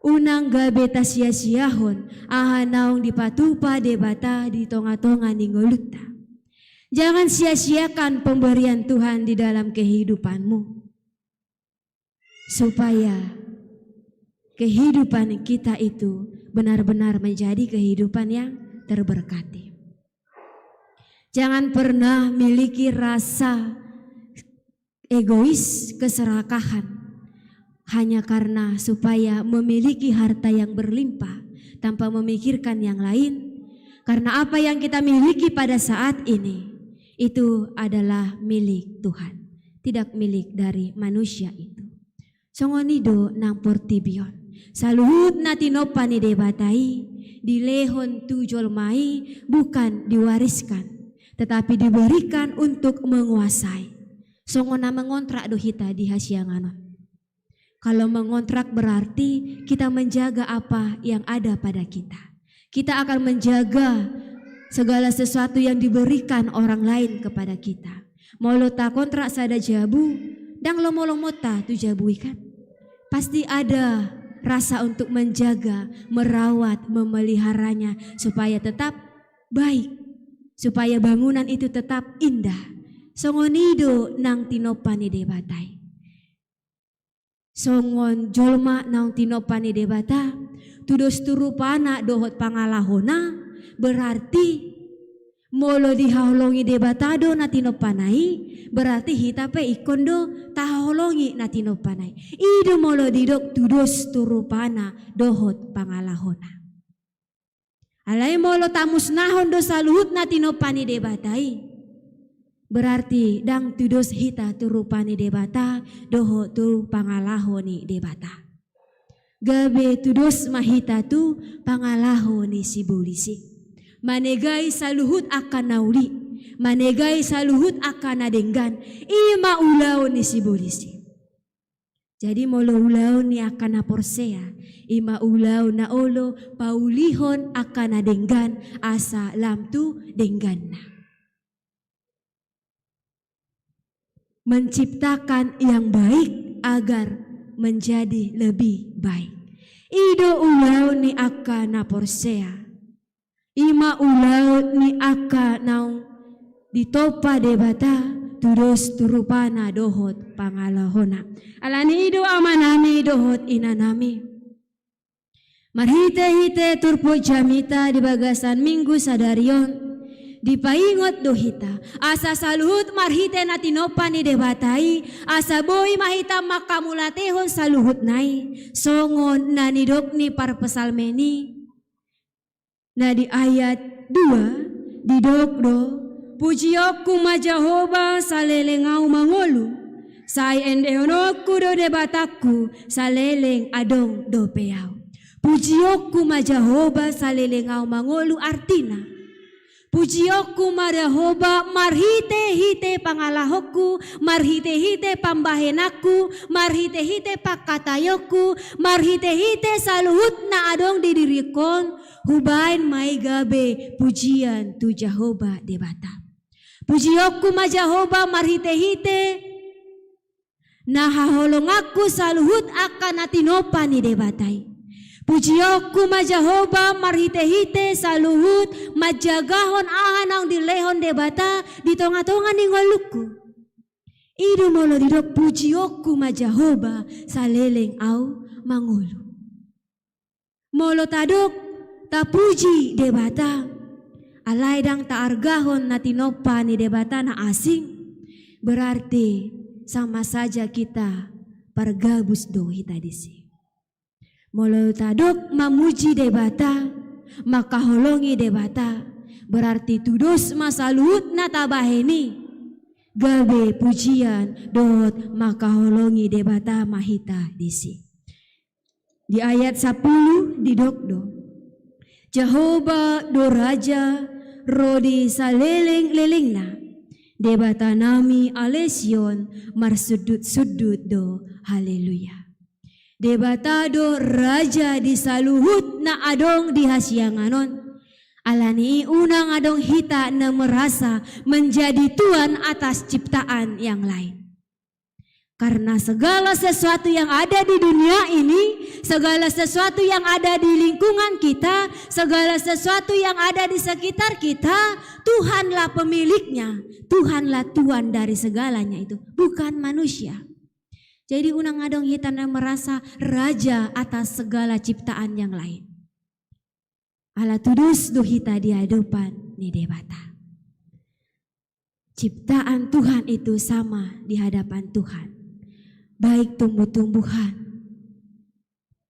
Unang gabe tasiasiahon aha naung dipatupa Debata di tongatonga ni ngolunta. Jangan sia-siakan pemberian Tuhan di dalam kehidupanmu, supaya kehidupan kita itu benar-benar menjadi kehidupan yang terberkati. Jangan pernah miliki rasa egois, keserakahan, hanya karena supaya memiliki harta yang berlimpah tanpa memikirkan yang lain. Karena apa yang kita miliki pada saat ini, itu adalah milik Tuhan, tidak milik dari manusia itu. Songon i do nang portibi on. Saluhut na tinompa ni Debata i, dilehon tu jolma i, bukan diwariskan, tetapi diberikan untuk menguasai. Songon na mengontrak do hita di hasiangan on. Kalau mengontrak berarti kita menjaga apa yang ada pada kita. Kita akan menjaga segala sesuatu yang diberikan orang lain kepada kita. Molo takontrak sada jabu, ndang lomo-lomonta tu jabu i kan. Pasti ada rasa untuk menjaga, merawat, memeliharanya supaya tetap baik, supaya bangunan itu tetap indah. Songon i do nang tinompa ni Debata i. Songon jolma naung tinompa ni Debata, tudos tu rupana dohot pangalahona, berarti molo dihaholongi Debata do na tinompana i, berarti hita pe ingkon do tahaholongi na tinompana i. I do molo didok tudos tu rupana dohot pangalahona. Alai molo tamusnahon do saluhut na tinompa ni Debata i, Berarti ndang tudos hita tu rupa ni Debata dohot tu pangalaho ni Debata. Gabe tudos ma hita tu pangalaho ni sibolis i. Manegai saluhut angka na uli, manegai saluhut angka na denggan, i ma ulaon ni sibolis i. Jadi molo ulaon ni angka na porsea, i ma ulaon na olo paulihon angka na denggan asa lam tu dengganna. Menciptakan yang baik agar menjadi lebih baik. I do ulaon ni angka na porsea. I ma ulaon ni angka naung ditompa Debata, tudos tu rupana dohot pangalahona. Alani i do amanami dohot inanami, marhitehite turpuk jamita di bagasan Minggu sadari on, dipaingot do hita asa saluhut marhite na tinompa ni Debata i, asa boi ma hita manghamauliatehon saluhutna i, songon na nidok ni parpsalmen i. Na di ayat dua didok do, pujionku ma Jahowa saleleng ahu mangolu, sai endehononku do Debatangku saleleng adong dope ahu. Pujionku ma Jahowa saleleng ahu mangolu, artina, pujionku ma Jahowa marhitehite pangalahonku, marhitehite pambahenanku, marhitehite pangkataionku, marhitehite saluhut na adong di diringkon, hubaen ma i gabe pujian tu Jahowa Debata. Pujionku ma Jahowa marhitehite na haholonganku saluhut angka na tinompa ni Debata i. Pujionku ma Jahowa marhitehite saluhut manjagahon aha naung dilehon Debata di tongatonga ni ngolungku. I do molo didok pujionku ma Jahowa saleleng ahu mangolu. Molo tadok tapuji Debata, alai ndang taargahon na tinompa ni Debata na asing, berarti sama saja kita pargabus do hita disi. Molo tadok mamuji Debata, mangkaholongi Debata, berarti tudos ma saluhut na tabahen i gabe pujian dohot mangkaholongi Debata ma hita disi. Di ayat sampulu didok do, Jahowa do raja ro di salelenglelengna, Debatanami ale Sion marsundutsundut do. Haleluya. Debata do raja di saluhut na adong di hasiangan on. Alani i unang adong hita na merasa menjadi tuan atas ciptaan yang lain. Karena segala sesuatu yang ada di dunia ini, segala sesuatu yang ada di lingkungan kita, segala sesuatu yang ada di sekitar kita, Tuhanlah pemiliknya, Tuhanlah tuan dari segalanya itu, bukan manusia. Jadi unang adong hita na merasa raja atas segala ciptaan yang lain. Ala tudos do hita di adopan ni Debata. Ciptaan Tuhan itu sama di hadapan Tuhan. Baik tumbuh-tumbuhan,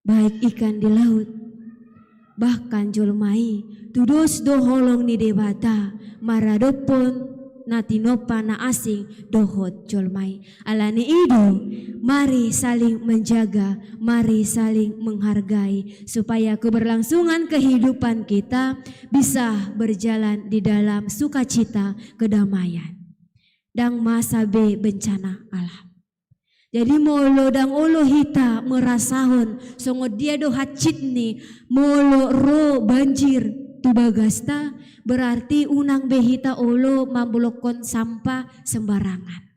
baik ikan di laut, bahkan jolma i, tudos do holong ni Debata maradophon na tinompa na asing dohot jolma i. Alani i do, mari saling menjaga, mari saling menghargai, supaya keberlangsungan kehidupan kita bisa berjalan di dalam sukacita, kedamaian. Ndang masa be bencana alam. Jadi molo ndang olo hita merasahon songon dia do hansit ni molo ro banjir tu bagasta, berarti unang be hita olo mambolongkon sampah sembarangan.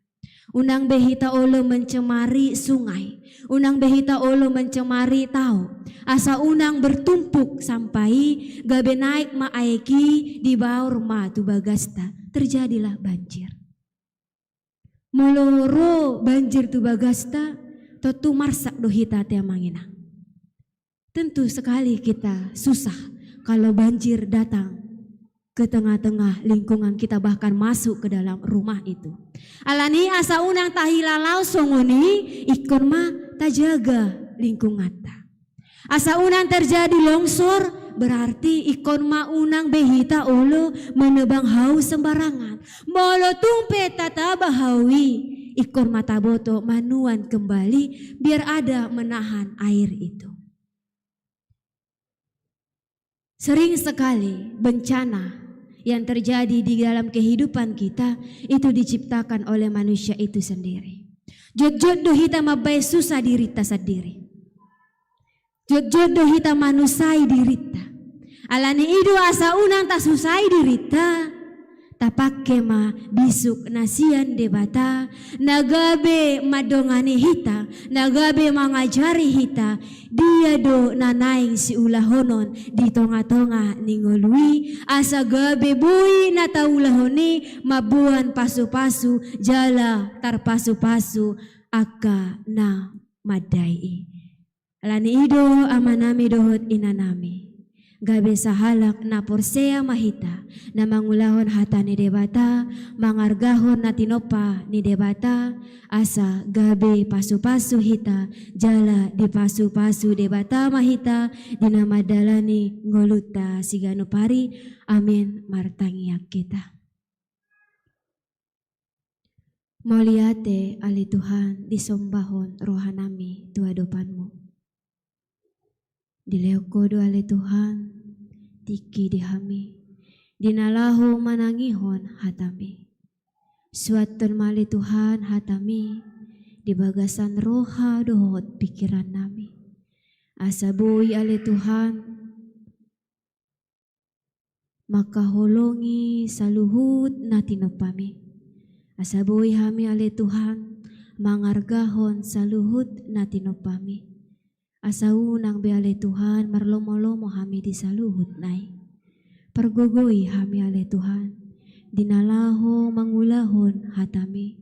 Unang be hita olo mencemari sungai. Unang be hita olo mencemari tao. Asa unang bertumpuk sampah i, gabe naek ma aek i, dibaor ma tu bagasta. Terjadilah banjir. Molo ro banjir tu bagasta, tontu marsak do hita, ate amang inang. Tentu sekali kita susah kalau banjir datang ke tengah-tengah lingkungan kita, bahkan masuk ke dalam rumah itu. Alani asa unang tahilalaon songon i, ingkon ma tajaga lingkunganta. Asa unang terjadi longsor, Berarti ingkon ma unang be hita olo menebang hau sembarangan. Molo tung pe tataba hau i, ingkon ma taboto manuan kembali, biar ada menahan air itu. Sering sekali bencana yang terjadi di dalam kehidupan kita itu diciptakan oleh manusia itu sendiri. Jotjot do hita mambaen susah dirinta sandiri. Jotjot do hita manusai dirinta. Alani i do asa unang tasusai dirinta, tapangke ma bisuk na sian Debata, na gabe mandongani hita, na gabe mangajari hita, dia do na naeng siulahonon di tongatonga ni ngolu i, asa gabe boi na taulahon i mamboan pasupasu jala tarpasupasu angka na mandai i. Alani i do amanami dohot inanami, gabe sahalak na porsea ma hita, na mangulahon hata ni Debata, mangargahon na tinompa ni Debata, asa gabe pasupasu hita, jala dipasupasu Debata ma hita, di na mandalani ngolunta siganup ari. Amin. Martangiang hita. Mauliate ale Tuhan, disombahon rohanami tu adopanmu. Dilehon Ho do ale Tuhan, tingki di hami, di na laho manangihon hatami. Suanhon ma ale Tuhan hatami, di bagasan roha dohot pingkirannami. Asa boi ale Tuhan, mangkaholongi saluhut na tinompami. Asa boi hami ale Tuhan, mangargahon saluhut na tinompami. Asa unang be ale Tuhan, marlomolomo hami di saluhut nai. Pargogoi hami ale Tuhan, di na laho mangulahon hatami.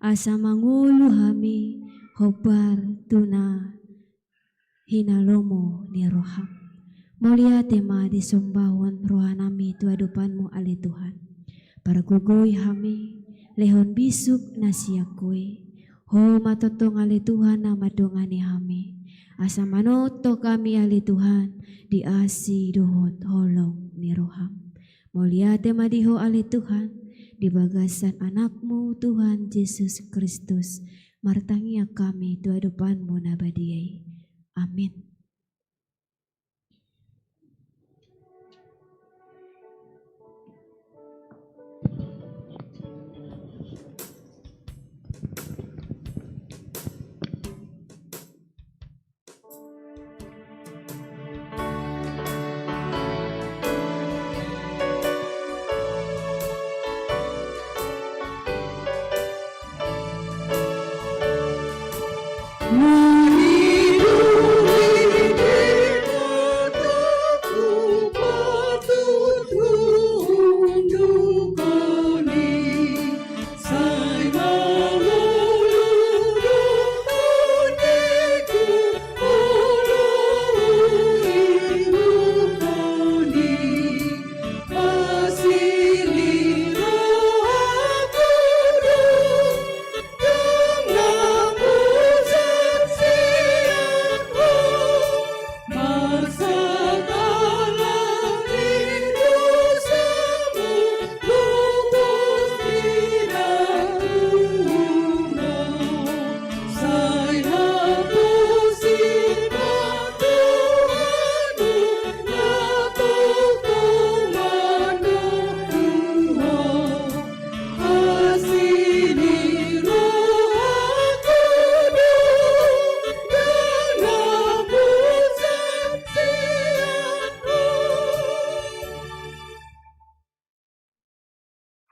Asa mangolu hami, hombar tu na hinalomo ni roham. Mauliate ma disombahon rohanami tu adopanmu ale Tuhan. Pargogoi hami, lehon bisuk na sian Ho i. Ho ma tongtong ale Tuhan na mandongani hami. Asa manongtong hami ale Tuhan, di asi dohot holong ni roham. Mauliate ma di Ho ale Tuhan, di bagasan Anakmu Tuhan Jesus Kristus. Martangiang hami tu adopanmu na badia i. Amin.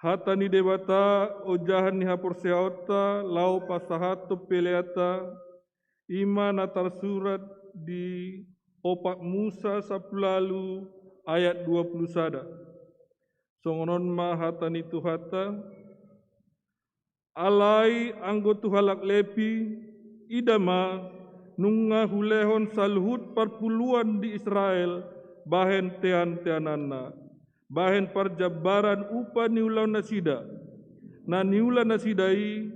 Hata ni Debata, ojahan ni haporseaonta, laho pasahathon peleanta, i ma na tarsurat di Opat Musa sampulu ualu ayat dua pulu sada. Songon on ma hata ni Tuhanta. Alai anggo tu halak Lepi, ida ma, nunga hulehon saluhut parpuluan di Israel bahen teanteananna, bahen parjambaran upa ni ulaonnasida, na niulanasida i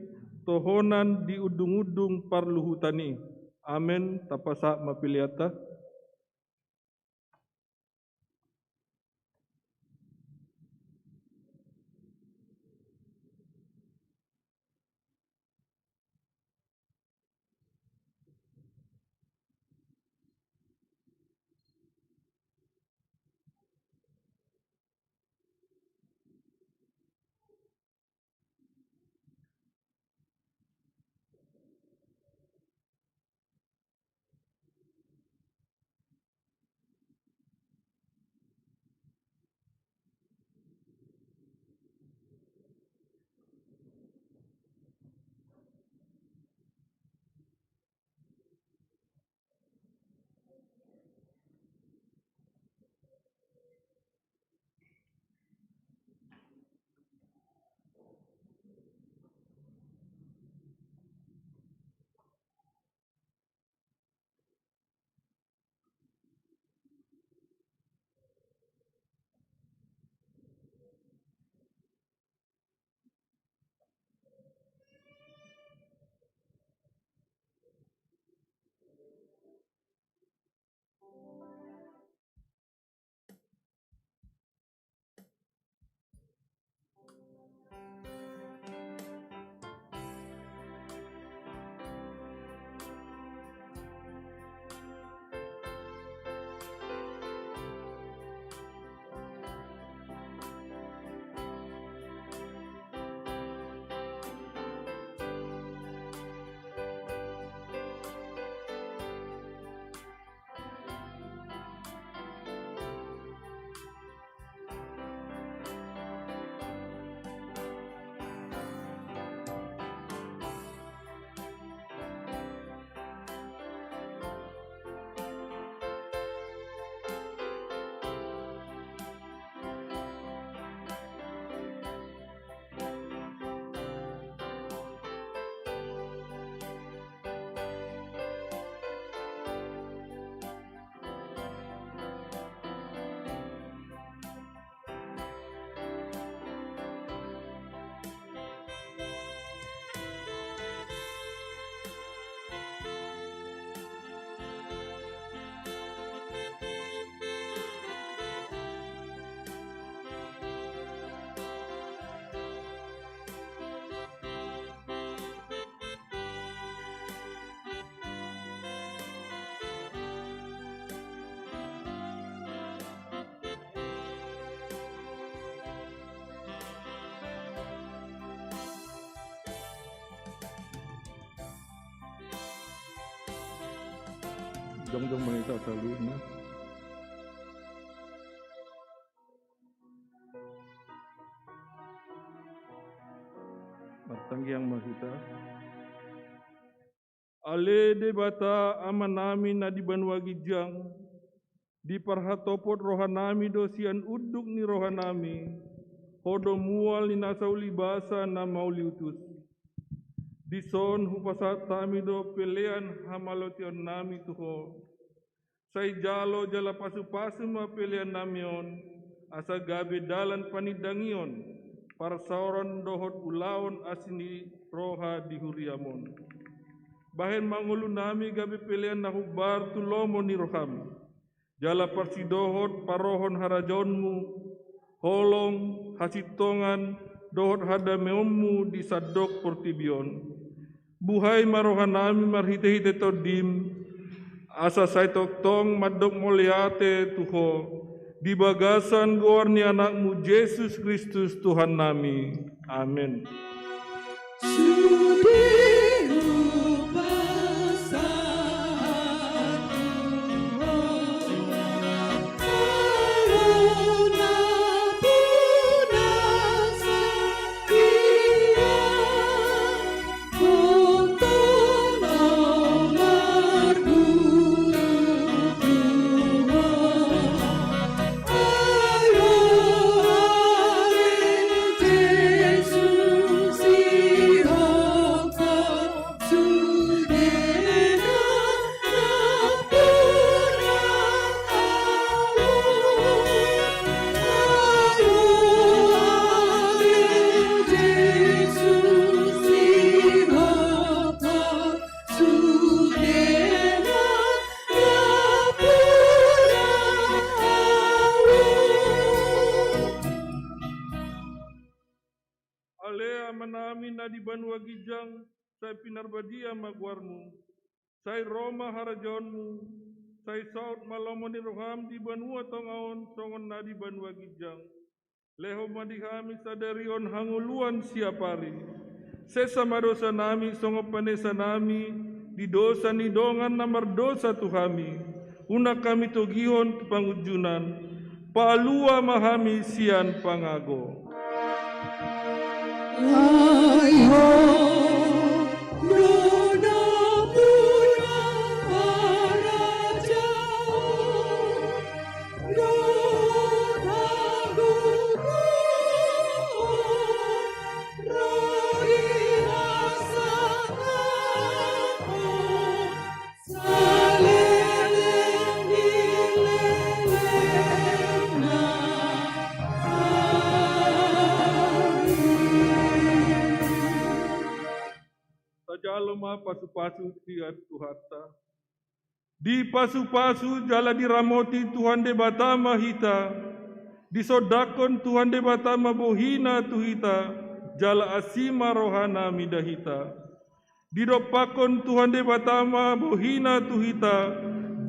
tohonan di undungundung parluhutan i. Amen. Tapasahat ma peleanta. Jongjong ma hita saluhutna. Martangiang ma hita. Ale Debata Amanami na di banua ginjang, diparhatopot rohanami do sian unduk ni rohanami Ho do mual ni nasa ulibasa na mauliutus. Dison hupasahat hami do pelean hamalotionnami tu Ho. Sai jalo jala pasupasu ma peleannami on, asa gabe dalan panindangion, parsaoran dohot ulaon asi ni roha di huriam on. Bahen ma ngolunami gabe pelean na hombar tu lomo ni roham, jala parsidohot parohon harajaonmu, holong, hasintongan, dohot hadameonmu di sandok portibi on. Buhai ma rohanami marhitehite Tondim, asa sai tongtong mandok mauliate tu Ho, di bagasan goar ni Anakmu Jesus Kristus Tuhannami. Amen. Sude hupasahat tu Ho, alo na punasa. Ale Amanami na di banua ginjang, sai pinarbadia ma goarmu. Sai ro ma harajaonmu, sai saut ma lomo ni roham di banua tonga on songon na di banua ginjang. Lehon ma di hami sadari on hangoluan siapari. Sesa ma dosanami songon panesanami di dosa ni dongan na mardosa tu hami. Unang hami togihon tu pangunjunan. Palua ma hami sian pangago. Ai Ho do na punasa harajaon, dohot hagogoon, ro di hasangapon saleleng ni lelengna. Amen. Tajalo ma pasupasu sian Tuhanta. Dipasupasu jala diramoti Tuhan Debata ma hita. Disondangkon Tuhan Debata ma bohina tu hita, jala asi ma rohana mida hita. Didompakkon Tuhan Debata ma bohina tu hita,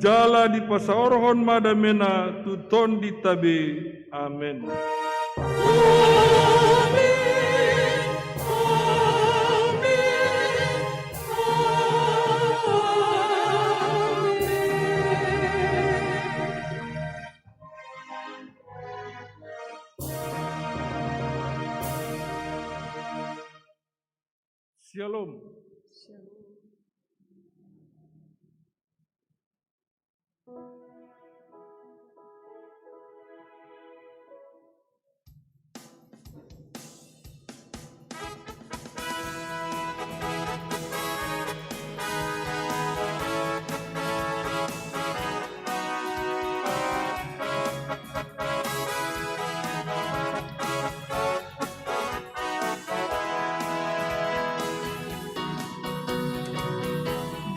jala dipasaorhon ma damena tu tondinta be. Amen. Amen. Amen. Amen. Shalom. Shalom.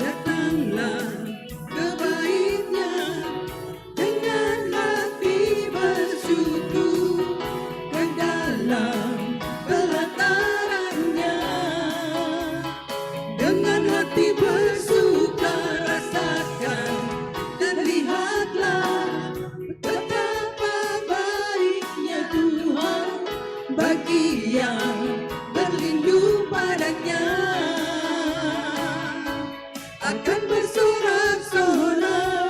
Datanglah kebaiknya dengan hati bersyukur ke dalam pelatarannya. Dengan hati bersuka rasakan, dan lihatlah betapa baiknya Tuhan bagi yang berlindung padanya. Akan bersorak-sorai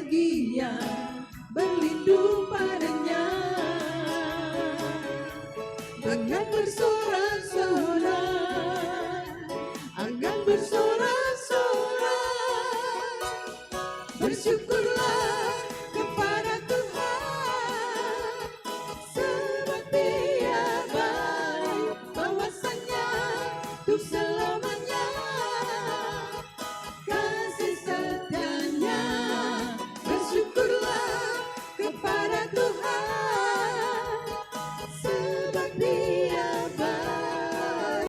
Dia berlindung padanya.